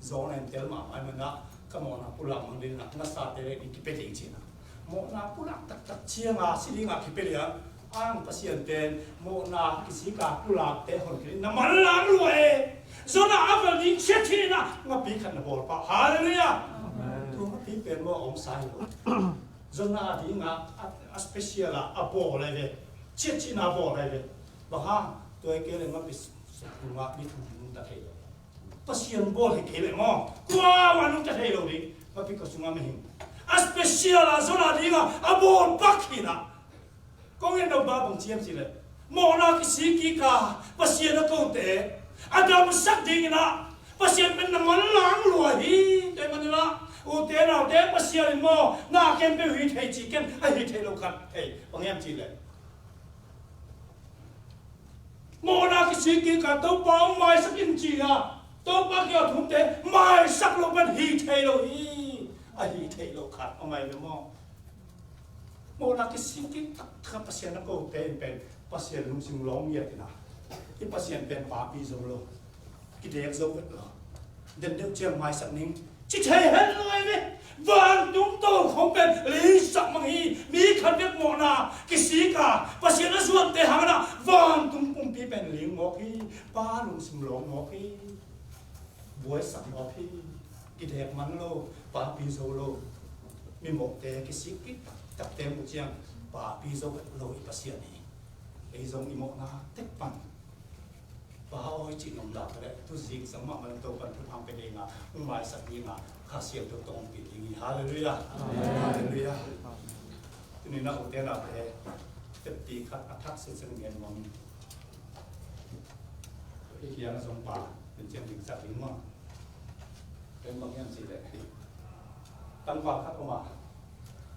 Jonah in tel mahmah ahih manin ka mawhna pulak mang ding a, na sate leh ding kipia ding ci a. Mawhna pulak taktak ciang a si ding a kipia ding a, ang Pasian pen mawhna kisik a pulakte hon kei na manlang lua e. Jonah a vel ding ciat hi na, ngapi khat na bawl pah. Halleluiah. Amen. Tua ngapi pen maw a om sa hi lo. Jonah a ding a, a, a special a, a bawl lai ve. Ciat cihna a bawl lai ve. Bang hang, tua hi kei leh ngapi sung a mi thum nungta thei lo. Pasian bawl hi kei leh maw, kua mah nungta thei lo ding. Ngapi kua sung a mihing a special a Jonah ding a, a bawl pak hi na. Kong en nop bang ci hiam cih leh, mawhna kisik kik a Pasian a kote a damsak ding in a, Pasian pen na manlang lua hi. Tua ahih manin a, ute naute, Pasian in maw na khempeuh hi thei ci ken, a hi thei lo khat thei. Bang hiam cih leh, mawhna kisik kik a Topa hong maisak in ci a, Topa kiang a thumte maisak lo pen hi thei lo hi. A hi thei lo khat om ahi ve maw? Mawhna kisik kik taktak a Pasian a kote in pen Pasian lungsim lawng ngiat in a, i Pasian pen papi zo lo, kidek zo vet lo. Den deuh ciang maisak ning ci thei het lo ahi ve. Vantung tokhom pen lingsak mang hi. Mi khat bek mawhna kisik a Pasian a zuante hang in a vantung pumpi pen ling mawk hi. Pa lungsim lawng mawk hi. Buaisak mawk hi. Kidek man lo, papi zo lo. Mi mawhte kisik kik taktakte mu ciang papi zo lo i Pasian hi. Ei zong i mawhna tek pan Pa aw i cih nop lau leh, tu zik zang mahmah in Topa'n thuthang pia ding a, hong maisak ding a, Kha Siangtho tawh hong pia ding hi. Halleluiah. Amen. Halleluiah. Tuni-in a ute naute, teppi khat a thak sitsen gen nuam ing. Hih kiang a zong pa, pen ciang ding sak ding maw. Pen bang hiam cih leh, tangval khat om a,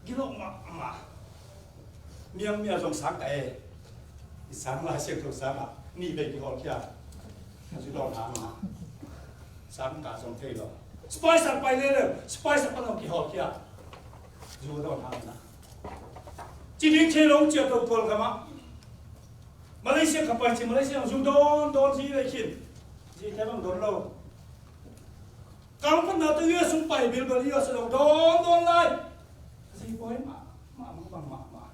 gilo mahmah. Miang miang zong sang ka e. I sang Lai Siangtho sang a, nih vei kihawlkhia. A zu dawn hang a, sang ka zong thei lo. Spy sang pai lel lel, spy sang pan zong kihawlkhia. Zu dawn hang a, ci ding thei lo, ciah to tual ka mah. Malaysia ka pai ci, Malaysia zong zu dawn dawn ci lei khin. Ci te bang dawn lo. Kang pan na tu U S sung pai bilbel U S a dawn dawn lai. Zi poi mah mah mah mah mah.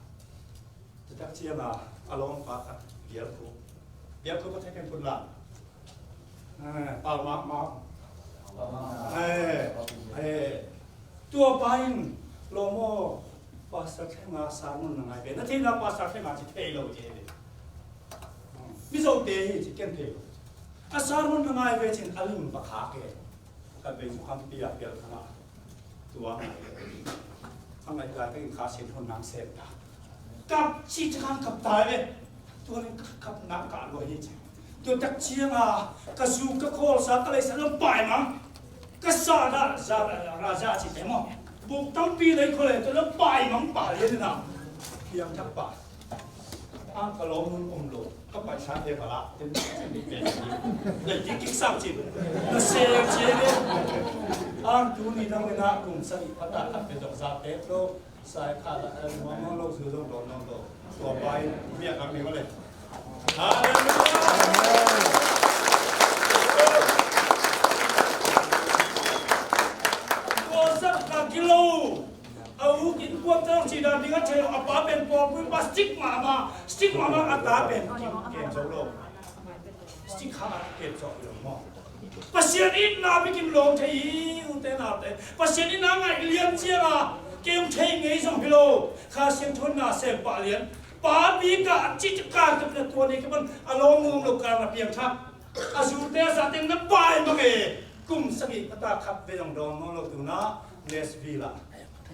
Tutak ciang a, a lawmpa khat bialkhu, bialkhu pa thei ken put la. Eh, pau mah mah. Eh, eh. Tua pa in lawm aw, Pastor Thlenga sermon na ngai ve. Na theihna Pastor Thlenga ci thei lo ci ve. Mizote hi ci ken thei lo. A sermon na ngai ve cin a lim pa kha ke. Ka bei zu kham pia pial khang a. Tua ngai. A ngai lai ka in Kha Siangtho nang sem ta. Kap ci ta kang kap tai ve. Tua len ka kap na ka lua hi ci. Tua tak ciang a ka zu ka khawl sa ka lei sa lam pai mang. Ka sa da za ra za ci te maw. Buk tampi lei khawl le tua lam pai mang pa lian na. Piang thak pa. Ang ka lawm hun om lo, ka paisa te ka la, ten ten ni pen ni. Dai ki kik sang cin. Na se cin ni. Ang tu ni dang na kum sa ni pata ka pe dong sa pe lo. Sai kha la, eh, mong mong lo, zu dong dong dong dong. Tua pai, mi a kang ni ma le. Hallelujah. Tua sa ka kilo. A u innkuan tawh ci dan ding a thei lo, a pa pen pawlpi pa strict mahmah, strict mahmah, a ta pen kim kem zo lo. Strict kha a kem zo lo maw. Pasian itna bek in lawng thei hi, ute naute. Pasian itna ngaih lian ciang a, kem thei ngei zong hi lo. Kha Siangtho in na sem pah lian. Pa bik a ci ka tua ni ka pan a lawng nuam lo ka na piang thak. A zute a zate na pai mang e. Kum sagih pata khat vei zong dawn nawn lo tu na Nashville ah.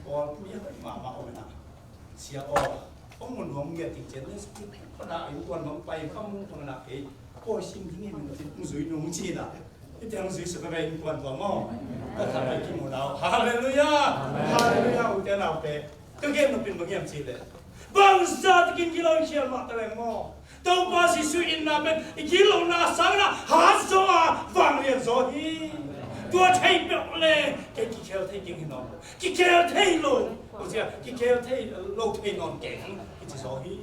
Pawlpi a hoih mahmah om in a. Sia aw, hong mun hong ngiat ding cian Nashville. Kona innkuan hong pai kam hong na kei. Pawi sim ding in hong zui nung ci na. Hih teng hong zui suk a vei innkuan tua maw. Ka khat vei kimu na uh. Hallelujah. Hallelujah. Ute naute. Ka gen nopin bang hiam cih leh, bangzah takin gilo i khial mah ta leng maw? Topa Jesuh itna pen i gilo na sangin a hat zaw a vanglian zaw hi. Tua thei peuh leh kei kikhel thei keng hi nawn lo. Kikhel thei lo. Bang sia, kikhel thei lo thei nawn keng hi ci zaw hi.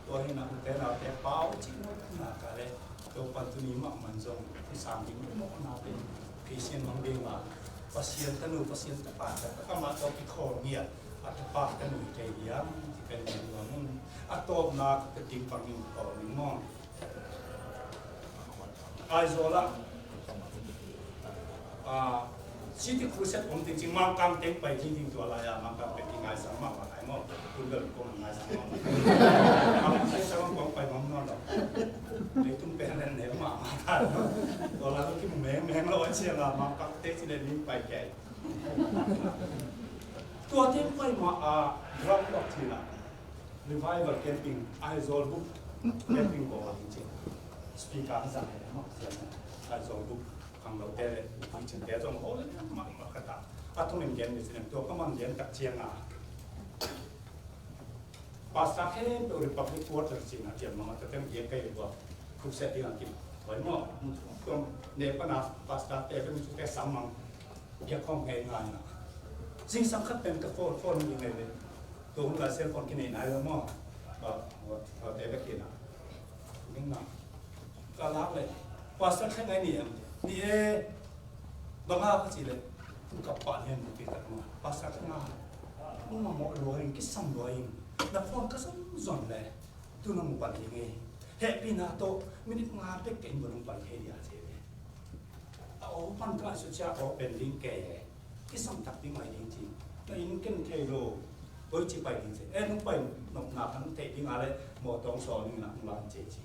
Tua hi na ute naute pau cih na ka le. Topa tuni mah man zong i sang ding mawhna te Pasian mang ding a, Pasian tanu, Pasian tapa, amah tawh kikhawl ngiat a tapa tanu kei hiam ti pen ding a mun a tawpna ka ding pangin tawp ding maw? Aizawl ah, ah, City Crusade om ding cing Mangkang teng pai ding ding tua lai a, Mangkang pen ki ngaisang mah mah lai maw, kun bel kong ngaisang mah mah. Mangkang teng sa kong pai mah mah lo. Leitung pen len ne mah mah lai. Tua lai ki meng meng lo a ciang a Mangkang teng ci le ning pai kei. Tua teng pai mah a, ground block ci na. Revival camping, Aizawl buk camping ko a ding cing. Speaker zang he mah, Aizawl buk. Khanglote le, Christian te zong, oh, le, ma, ma, ka ta. A thong in gen ni sinem, tua ka mang gen tak ciang a. Pastor khen, tua Republic Quarter cing a, tiam mama, ta tem gen kai tua. Khuk se ti ang kim. Oi mo, tua, ne pa na, pastor te, pen su te sang mang. Bia khong ngai ngai na. Zingsang khat pen ka phone, phone ni ngai le. Tua hun lai cell phone kinei nai lo mo. Ba, ba, ba, te ka kina. Ning na. Ka lak le, Pastor Thleng ai ni em? Ni e, bang a ka ci le, tu ka pa lian mu pi tak ma. Pastor Thleng a, mu ma mo lo in, kisam lo in. Na phone ka zon zon le, tu na mu pan ding e. Hehpihna tawh, minute nga bek ka inn bang pan thei dia ci le. A aw pan ka su cia aw pen ding ke. Kisam tak ding mai ding ci. Na inn ken thei lo. Koi ci pai ding ci. Eh, nung pai nop na kan thei ding a le, mawtaw sawl ding na, nung lan ci ci.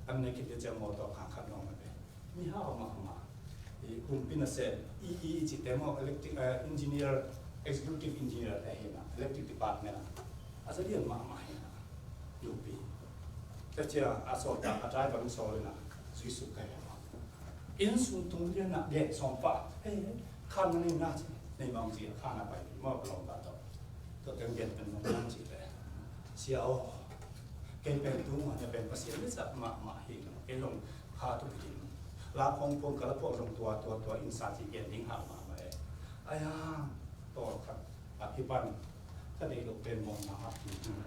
An ne kit cia mawtaw khang khat nong na pe. Mi hau ma ma. I kumpi na se, i, i, i ci te mo electric, eh, engineer, executive engineer te hi na, electric department a. A sa dian ma ma hi na. Yupi. Te cia a sawl ta, a driver sawl na. Zui su kai ma. Inn sung tung lian na, gen sawm pa. Hei, hei, khan na nei na ci. Nei bang ci, khan na pai, mo ka lawm ta tawh. Tua teng gen pen mong nang ci le. Sia aw. Kei pen tu ma ne pen Pasian le sak ma, ma hi lo. Kei long kha tu pi ding. La kong kong ka la pok zong tua, tua, tua, in sa ci gen ding ha ma, ma e. Aya, tawh khat. A kipan. Ka dei lo pen mong na ha ki ding.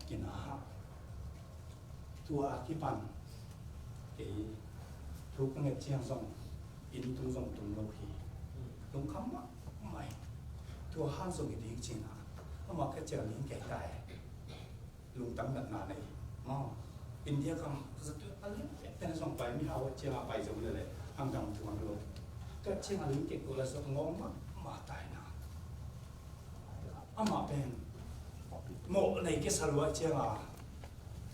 Kina ha. Tua a kipan kei thu ka nget ciang zong inn tung zong tung lo hi. Lungkham mahmah hi. Tua hang zong i ding cin a, amah ka ciang ning kei ta e. Lungtang natna nei. Maw. India kam ka zatu a lian pek ten zong pai mi hau ciang a pai zong le le hang dang tuan lo. Ka ciang a ling kei ko la zong ngawng mahmah tai na. Amah pen mawh nei kisa luai ciang a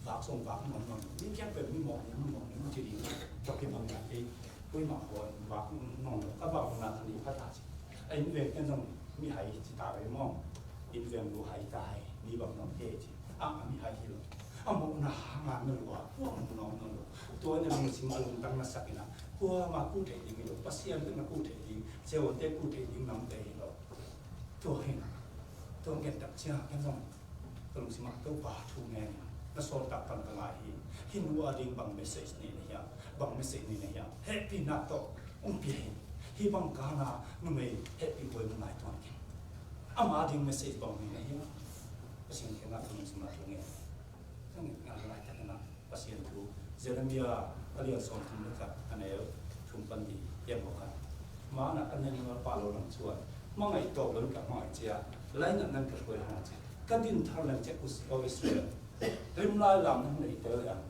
vak song vak nuam nuam. Ni kiang pen mi mawh ni, mi mawh ni, mi ci ding. Tua kibang na kei, kuimah khaw vak nuam nuam. Ka vak nuam na ka ni pha ta ci. A inn veng ten zong mi hai ci ta vei maw. Inn veng lu hai ta hai, mi bang nuam kei ci. A, a mi hai hi lo. A mawhna hang a na lua, kua mawh nuam nuam lo. Tua na lungsim a lungtang na sak ina. Kuamah kuh thei ding hi lo. Pasian pen na kuh thei ding. Sia wan te kuh thei ding nam te hi lo. Tua hi na. Tua ngen tak cia, ken zong. Ka lungsim ah Topa thu ngen, na sawltak pan ka ngai hi. Hih nu a ding bang message nei na hiam, bang message nei na hiam. Hehpihna tawh hong pia hi. Hih bang ka na numei hehpih huai mu ngai tuan keng. Ama ding message bang nei na hiam. Pasian kiangah ka lungsim ah thu ngen. Ka ngen ngai laitak in ah Pasian thu, Jeremiah a lian sawmthum le khat, a neu thum pan dih hiam maw khat. Mana ka neng pah lo lang chuan, mangaih tawp lo ka mangaih cia, lainat nan ka hruai hang cia, ka din thar leng cia, U Israel, rim lai lam nan nei tel leng.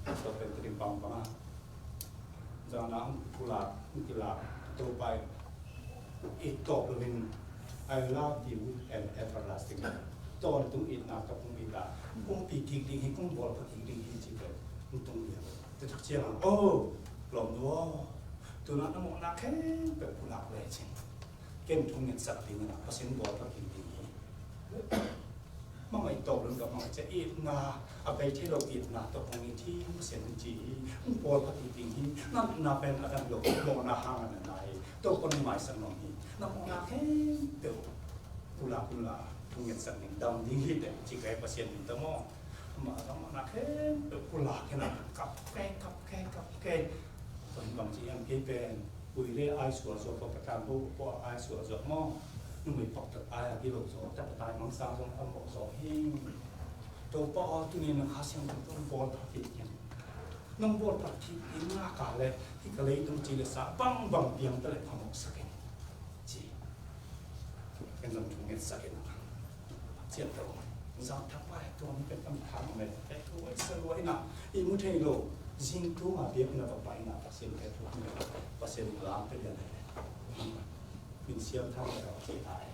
Tawp pen ka din pang pang a. Zana hong pulak, hong kilak, Topa in, it tawp loin, "I love thee with an everlasting love." Tawntung itna tawh hong it a, hong pi kik ding hi, hong bawlpha kik ding hi ci pen hong tung ding. Tua tak ciangin, "Oh, lawmnu aw, tuna na mawhna khempeuh pulak le cin. Ken thu ngetsak ding a, Pasian bawlpha kik ding hi." Mangaih tawp lo ka mangaih cia, itna, a bei thei lo itna tawh hong it hi, Pasian in ci hi, hong bawlpha kik ding hi, na itna pen a dang lo, mawhna hang a na na hi, Topa in maisak nuam hi, na mawhna khempeuh pulak unla, thu ngetsak ding, dam ding hi teh, ci ka hi Pasian min tawh maw. Amah a mawhna khempeuh pulak hi na, kap kei, kap kei, kap kei. Tua hi bang ci hiam kei pen, Ui le ai sual zawh, pa patan bo pawh ai sual zawh maw? Numei paktat ai a gilo zawh, tapa tai mangsang zawh a mawh zawh hi. Topa aw, tuni na Kha Siangtho tawh bawlpha kik in. Nong bawlpha kik in ngak a le, hih ka leitung ci le sa bangbang piang ta le phamawhsak in. Ci. Ken zong thu ngetsak in a. Cian to. Zang thak pai tuan pen kam thang me. Pen thu ai sa lua in a. I mu thei lo. Zing tu nga biak na pa pai na Pasian pen thu nget. Pasian lam pen ya le. Min siam thang me ki ai.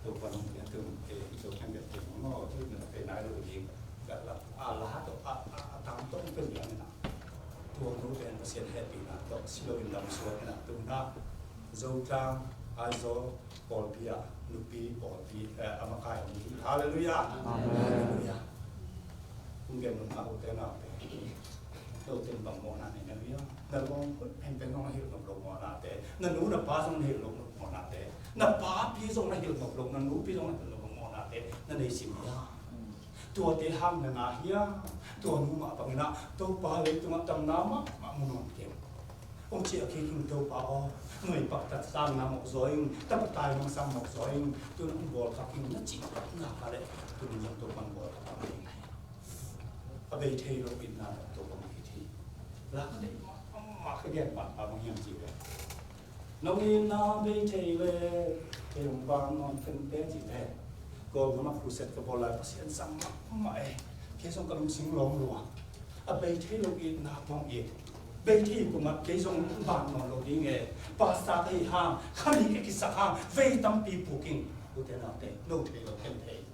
To pa nong ya tu. E, i to kan ya tu. Ngo tu na pe nai lo ding. Ka la. A la to a, a, a tam to pen ya na. Tua nu pen Pasian hehpihna tawh si loin lam suak in a tu na. Zotlang, Aizawl, pawlpi ah, nupi pawlpi, eh, a makai a um hi. Halleluiah. Amen. Halleluiah. Kong gen nopna ute naute. Note in bang mawhna nei na hiam? Na lawm khut phenphen zong na hilh nop lo mawhnate. Na nu na pa zong na hilh nop lo mawhnate. Na papi zong na hilh nop lo, na nupi zong na hilh nop lo mawhnate. Na nei sim hiam? Tuate hang na na hiam? Tua nu mah bangin ah, Topa leitungah damna mahmah mu nawn keng. Hong ciah kik ing Topa aw, nuai paktat sangna mawh zaw ing, tapa tai mangsang mawh zaw ing, tun hong bawl kha kik ing na cih nak a leh, tun in zong Topa hong bawl kha kik ing. A bei thei lo itna Topa hong it hi. La ka deih mahmah ka gen pahpah bang hiam cih leh, nong itna bei thei leh, kei hong vak nawn keng teh cih leh, Kawlgam ah crusade ka bawl lai Pasian sang mahmah e, kei zong ka lungsim lawng lua. A bei thei lo itna mawng it. Bei thei pumah kei zong ban nawn lo ding e. Pastor ka hi hang, kha nih ka kisak hang, vei tampi puk ing. Ute naute, no thei lo ken thei.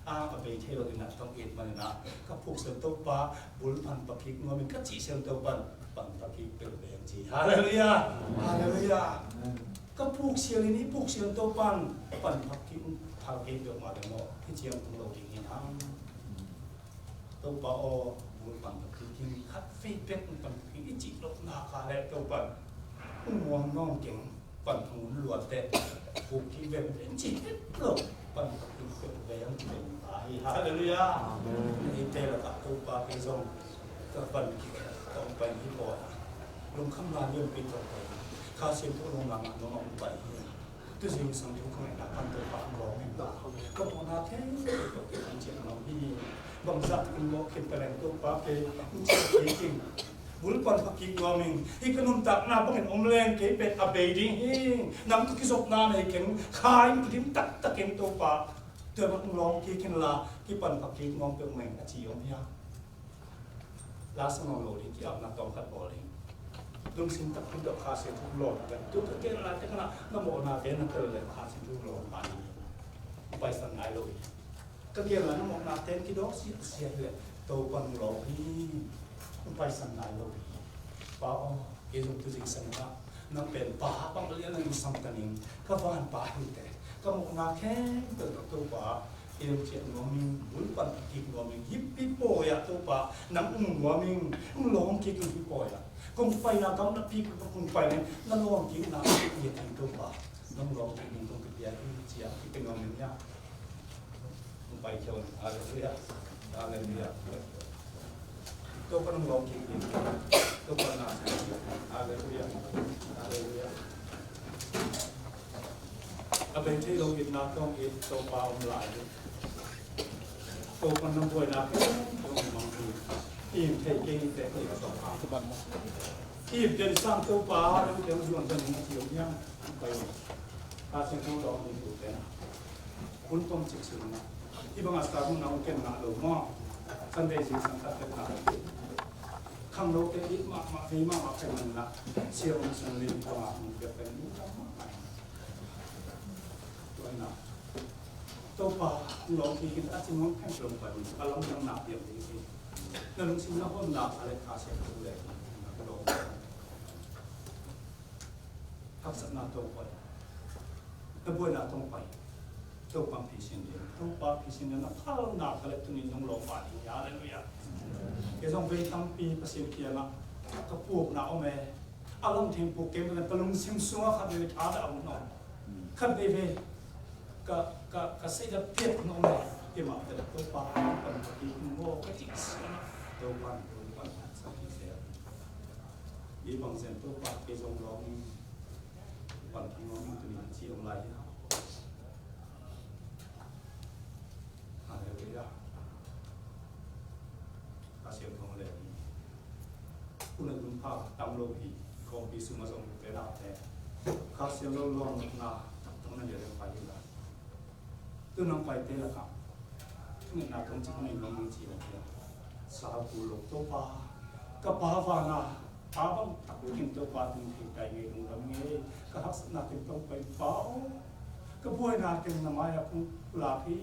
A, a bei thei lo itna tawh it manin ah, ka phuksial Topa, bul pan pakik nuam in ka cihsial Topa, pan pakik peuh veng ci. Halleluiah! Halleluiah! Ka phuksial in i phuksial Topa, pan pakik phal kei peuh mah le maw. Hi ciang tung lo ding hi hang. Topa aw, bul pan ka kik in, khat vei bek pan ka kik in, i cih loh nak a leh Topa, hong muang nawn keng, pan hong luat teh, buk kik veng veng cih het lo, pan ka kik veng veng veng a hi. Halleluiah. Amen. Eite lakah Topa kei zong, ka pan kik tawh pai hi pawh a. Lungkhamna lianpi tawh pai. Kha Siangtho lungdamna nong pai hi. Tu zingsang thu ka ngaihna pan Topa hong lawng in ta. Ka mawhna khempeuh kei hong ciah nuam hi. Bangzah takin mawh khin ta leng Topa kei hong ciah kik ing. Bul pan pakik nuam ing. Hih ka nuntakna bangin om leng kei pen a bei ding hi. Nang ka kizopna nei keng. Kha in ka dim taktak keng Topa. Tua bang hong lawng kik inla kipan pakik nuam peuhmah ing a ci om hiam? La sa nawn lo ding, ki-apna tawm khat bawl ding. Lungsim takpi tawh Kha Siangtho lawm ding. Tu ka gen lai te khan ah, na mawhnate na tel leh Kha Siangtho lawm pan ding. Paisan nai lo hi. Ka gen lai na mawhnate kidawk siasia hi leh Topa hong lawm hi. Paisan nai lo hi. Pa aw, kei zong tu zingsang ah, nang pen pa bang lian nang i sam ta ning, ka van pa hi teh. Ka mawhna khempeuh tawh Topa, kei hong ciah nuam ing, bul pan pakik nuam ing, hih pi pawi ah Topa, nang um nuam ing, hong lawng kik ing hih pawi ah. Kong paina gamlapi kong pai leng, na lawng kikna kong pia ing Topa, nang lawng kik ing kong kipia ing ci-a kipia nuam ing hiam? Hong Pai khia un. Halleluiah. Halleluiah. Topa nong lawng kik in. Topa na. Halleluiah. Halleluiah. A bei thei lo itna tawh it Topa om lai. Topa na buaina tawh mang hi. Im thei kei te hi Topa. Im den sang Topa, den zuan den hi ti om hiam. Pai. Ka sing tu lo ni tu te na. Hun tom cik sung na. Hi bang a sa hun na hong ken na lo maw. Sunday zingsang khat ken na. Khangno te it mahmah, thei mahmah pen na. Sia hong sang le bang a hong pia pen mahmah. Tua hi na. Topa, hong lawng kik in, a cing hong pen lawng pai. A lamdang na piang ding hi. Na lungsim na hon na, a le ka siam tu le. Na lawng. Haksatna tawh pai. Na buaina tawh pai. Topa phisian ding. Topa phisian ding na phalna ka le tunin nong lawm pah ding. Halleluiah. Kei zong vei tampi Pasian kiangah ka pukna om e. A lam theng puk kei mah ka lungsim sungah khat veve thadah a om. Khat veve ka, ka, ka seidah piak om e. Kei mah ka Topa pan ka pi maw ka cih siang. Topa pan ka sa ki se. Hi bang zen Topa kei zong lawng in pan thang lawng in tuni a ci om lai hi. Halleluiah. Ka siam thong le hi. Hun a hun pha tam lo hi. Kawmpi sung a zong te na te. Ka siam lo lawng na tak tong na le le pa hi la. Tu nang pai te la ka. Thungetna tawm cik hong in lawm nang ci lo kei. Sa kul lo Topa. Ka Pa vana. Pa bang tak in Topa tung thei kai ngei lungdam ngei. Ka haksatna ken tawm pai Pa aw. Ka buaina ken na mai-ah kong lak hi.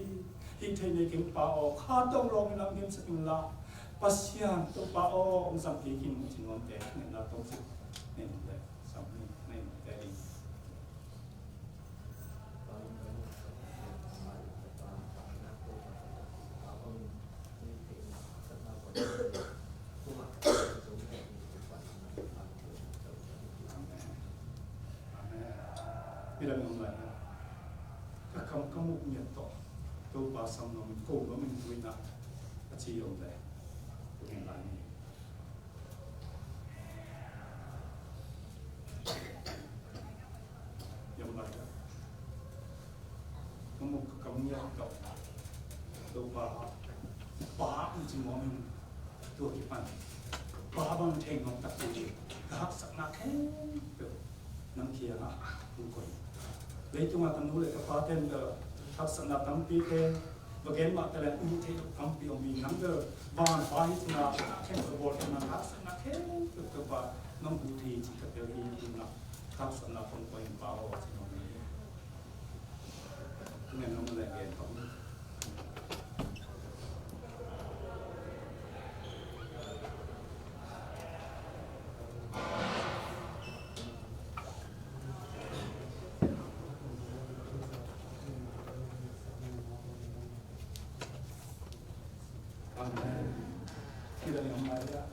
Hih thei nei keng Pa aw. Kha tawm lawm in lam hiam sak in la. Pasian Topa aw. Hong sam kei kin hong ci nuam te. Thungetna tawm cik. Nei nuam te. Sam ni. Nei nuam te ding. Amen. Amen. Midang om lai. Ka kam ka muk ngiat tawh Topa sam nuam in ko nuam in tuina a ci om lai. Tunin lai ni. Yam lai ka. Ka muk ka kam ngiat tawh Topa, Pa hong ci nuam in tua kipan Pa bang thei nuam tak hi. Ka haksatna khempeuh nang kiangah hong koih. Leitungah ka nu le ka pa ten ka haksatna tampi te va gen mah ta leh uh thei lo tampi om hi. Nang bel van pa hi cih na khen ka bawl khen na haksatna khempeuh Topa nang uh thei cih ka tel hi. Tuna haksatna kong koih in Pa aw ci nuam hi. Tuna nong leh gen pa. Amen. Kidang i om lai ah.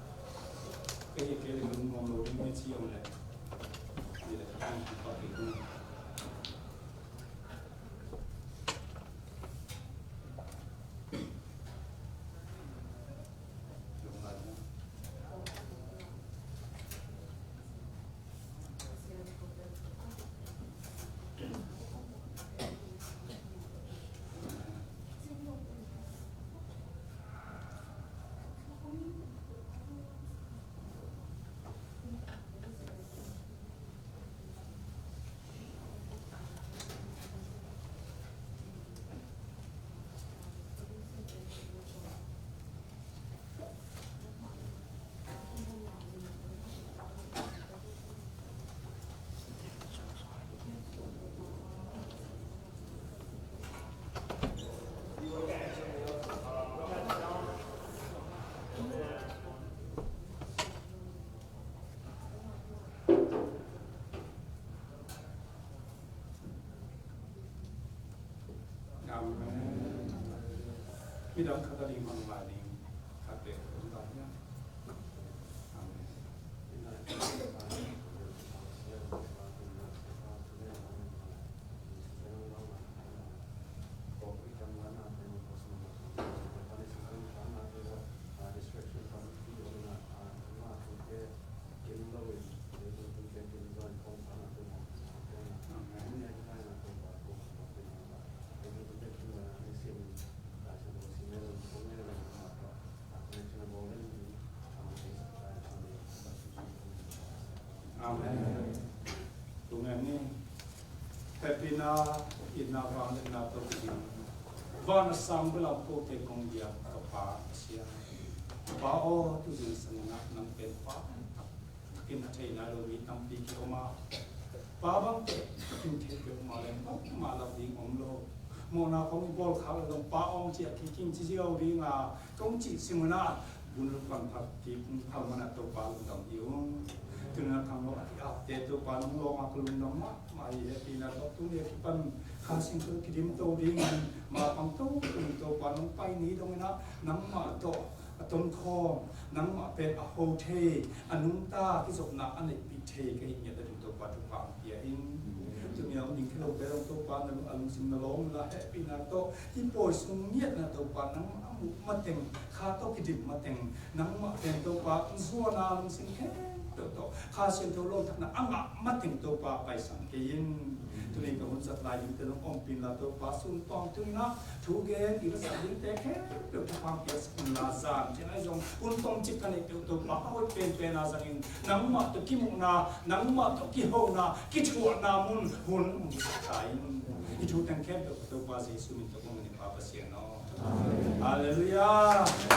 Kei, kei le lungnuam lo ding, kei ci om le. Kei le ka tang ki pa kei kung. Amen. Midang khat a ding mang lai ding. Khat te kum lai ding. Amen. Amen. Tung en ni. Hehpihna, itna, vangliatna tawh kizom, van a sang bel a om kote kong biak ka Pa Pasian. Pa aw, tu zingsang in ah nang pen Pa takin a thei nai lo mi tampi kiom a, Pa bang tawh a kin thei peuhmah leh bangmah lak ding om lo. Mawhna kong bawl khak leh zong Pa aw ci a kikim ci ziau ding a, kong cih sim un ah, bun luk pan phat kik phal man ah Topa lungdam hi ung. Tuni in ah khang lo a ki-apte Topa nong lawng a ka lungdam mahmah hi. Hehpihna tawh tuni a kipan Kha Siangtho kidim to dingin ma pang to tung Topa nong pai ni dongin ah nangmah tawh a tonkhawm, nangmah pen a ho thei, a nungta kizopna a neihpih thei ka hih ngiat a ding Topa thupha hong pia in. Tuni a hong ding khia lote zong Topa na lung, a lungsim na lawng la, hehpihna tawh hih pawi sung ngiatna Topa nangmah a muh mateng, kha tawh kidim mateng, nangmah pen Topa hong zuan a lungsim khempeuh tawh Kha Siangtho lawngthatna a ngah mateng Topa paisan kei in. Tuni ka hun zat lai dingte zong ompih in la Topa, sun tawng tung in ah thu gen i la zat dingte khempeuh thupha hong piaksak in la, zan ciang ahi zong hun tawmcik ka neih peuh Topa a hoih penpen a zangin nangmah tawh kimuhna, nangmah tawh kihona, kithuahna mun hun hong hisak ta in. Hih thu teng khempeuh Topa Jesu min tawh kong ngen hi Pa Pasian aw. Halleluiah.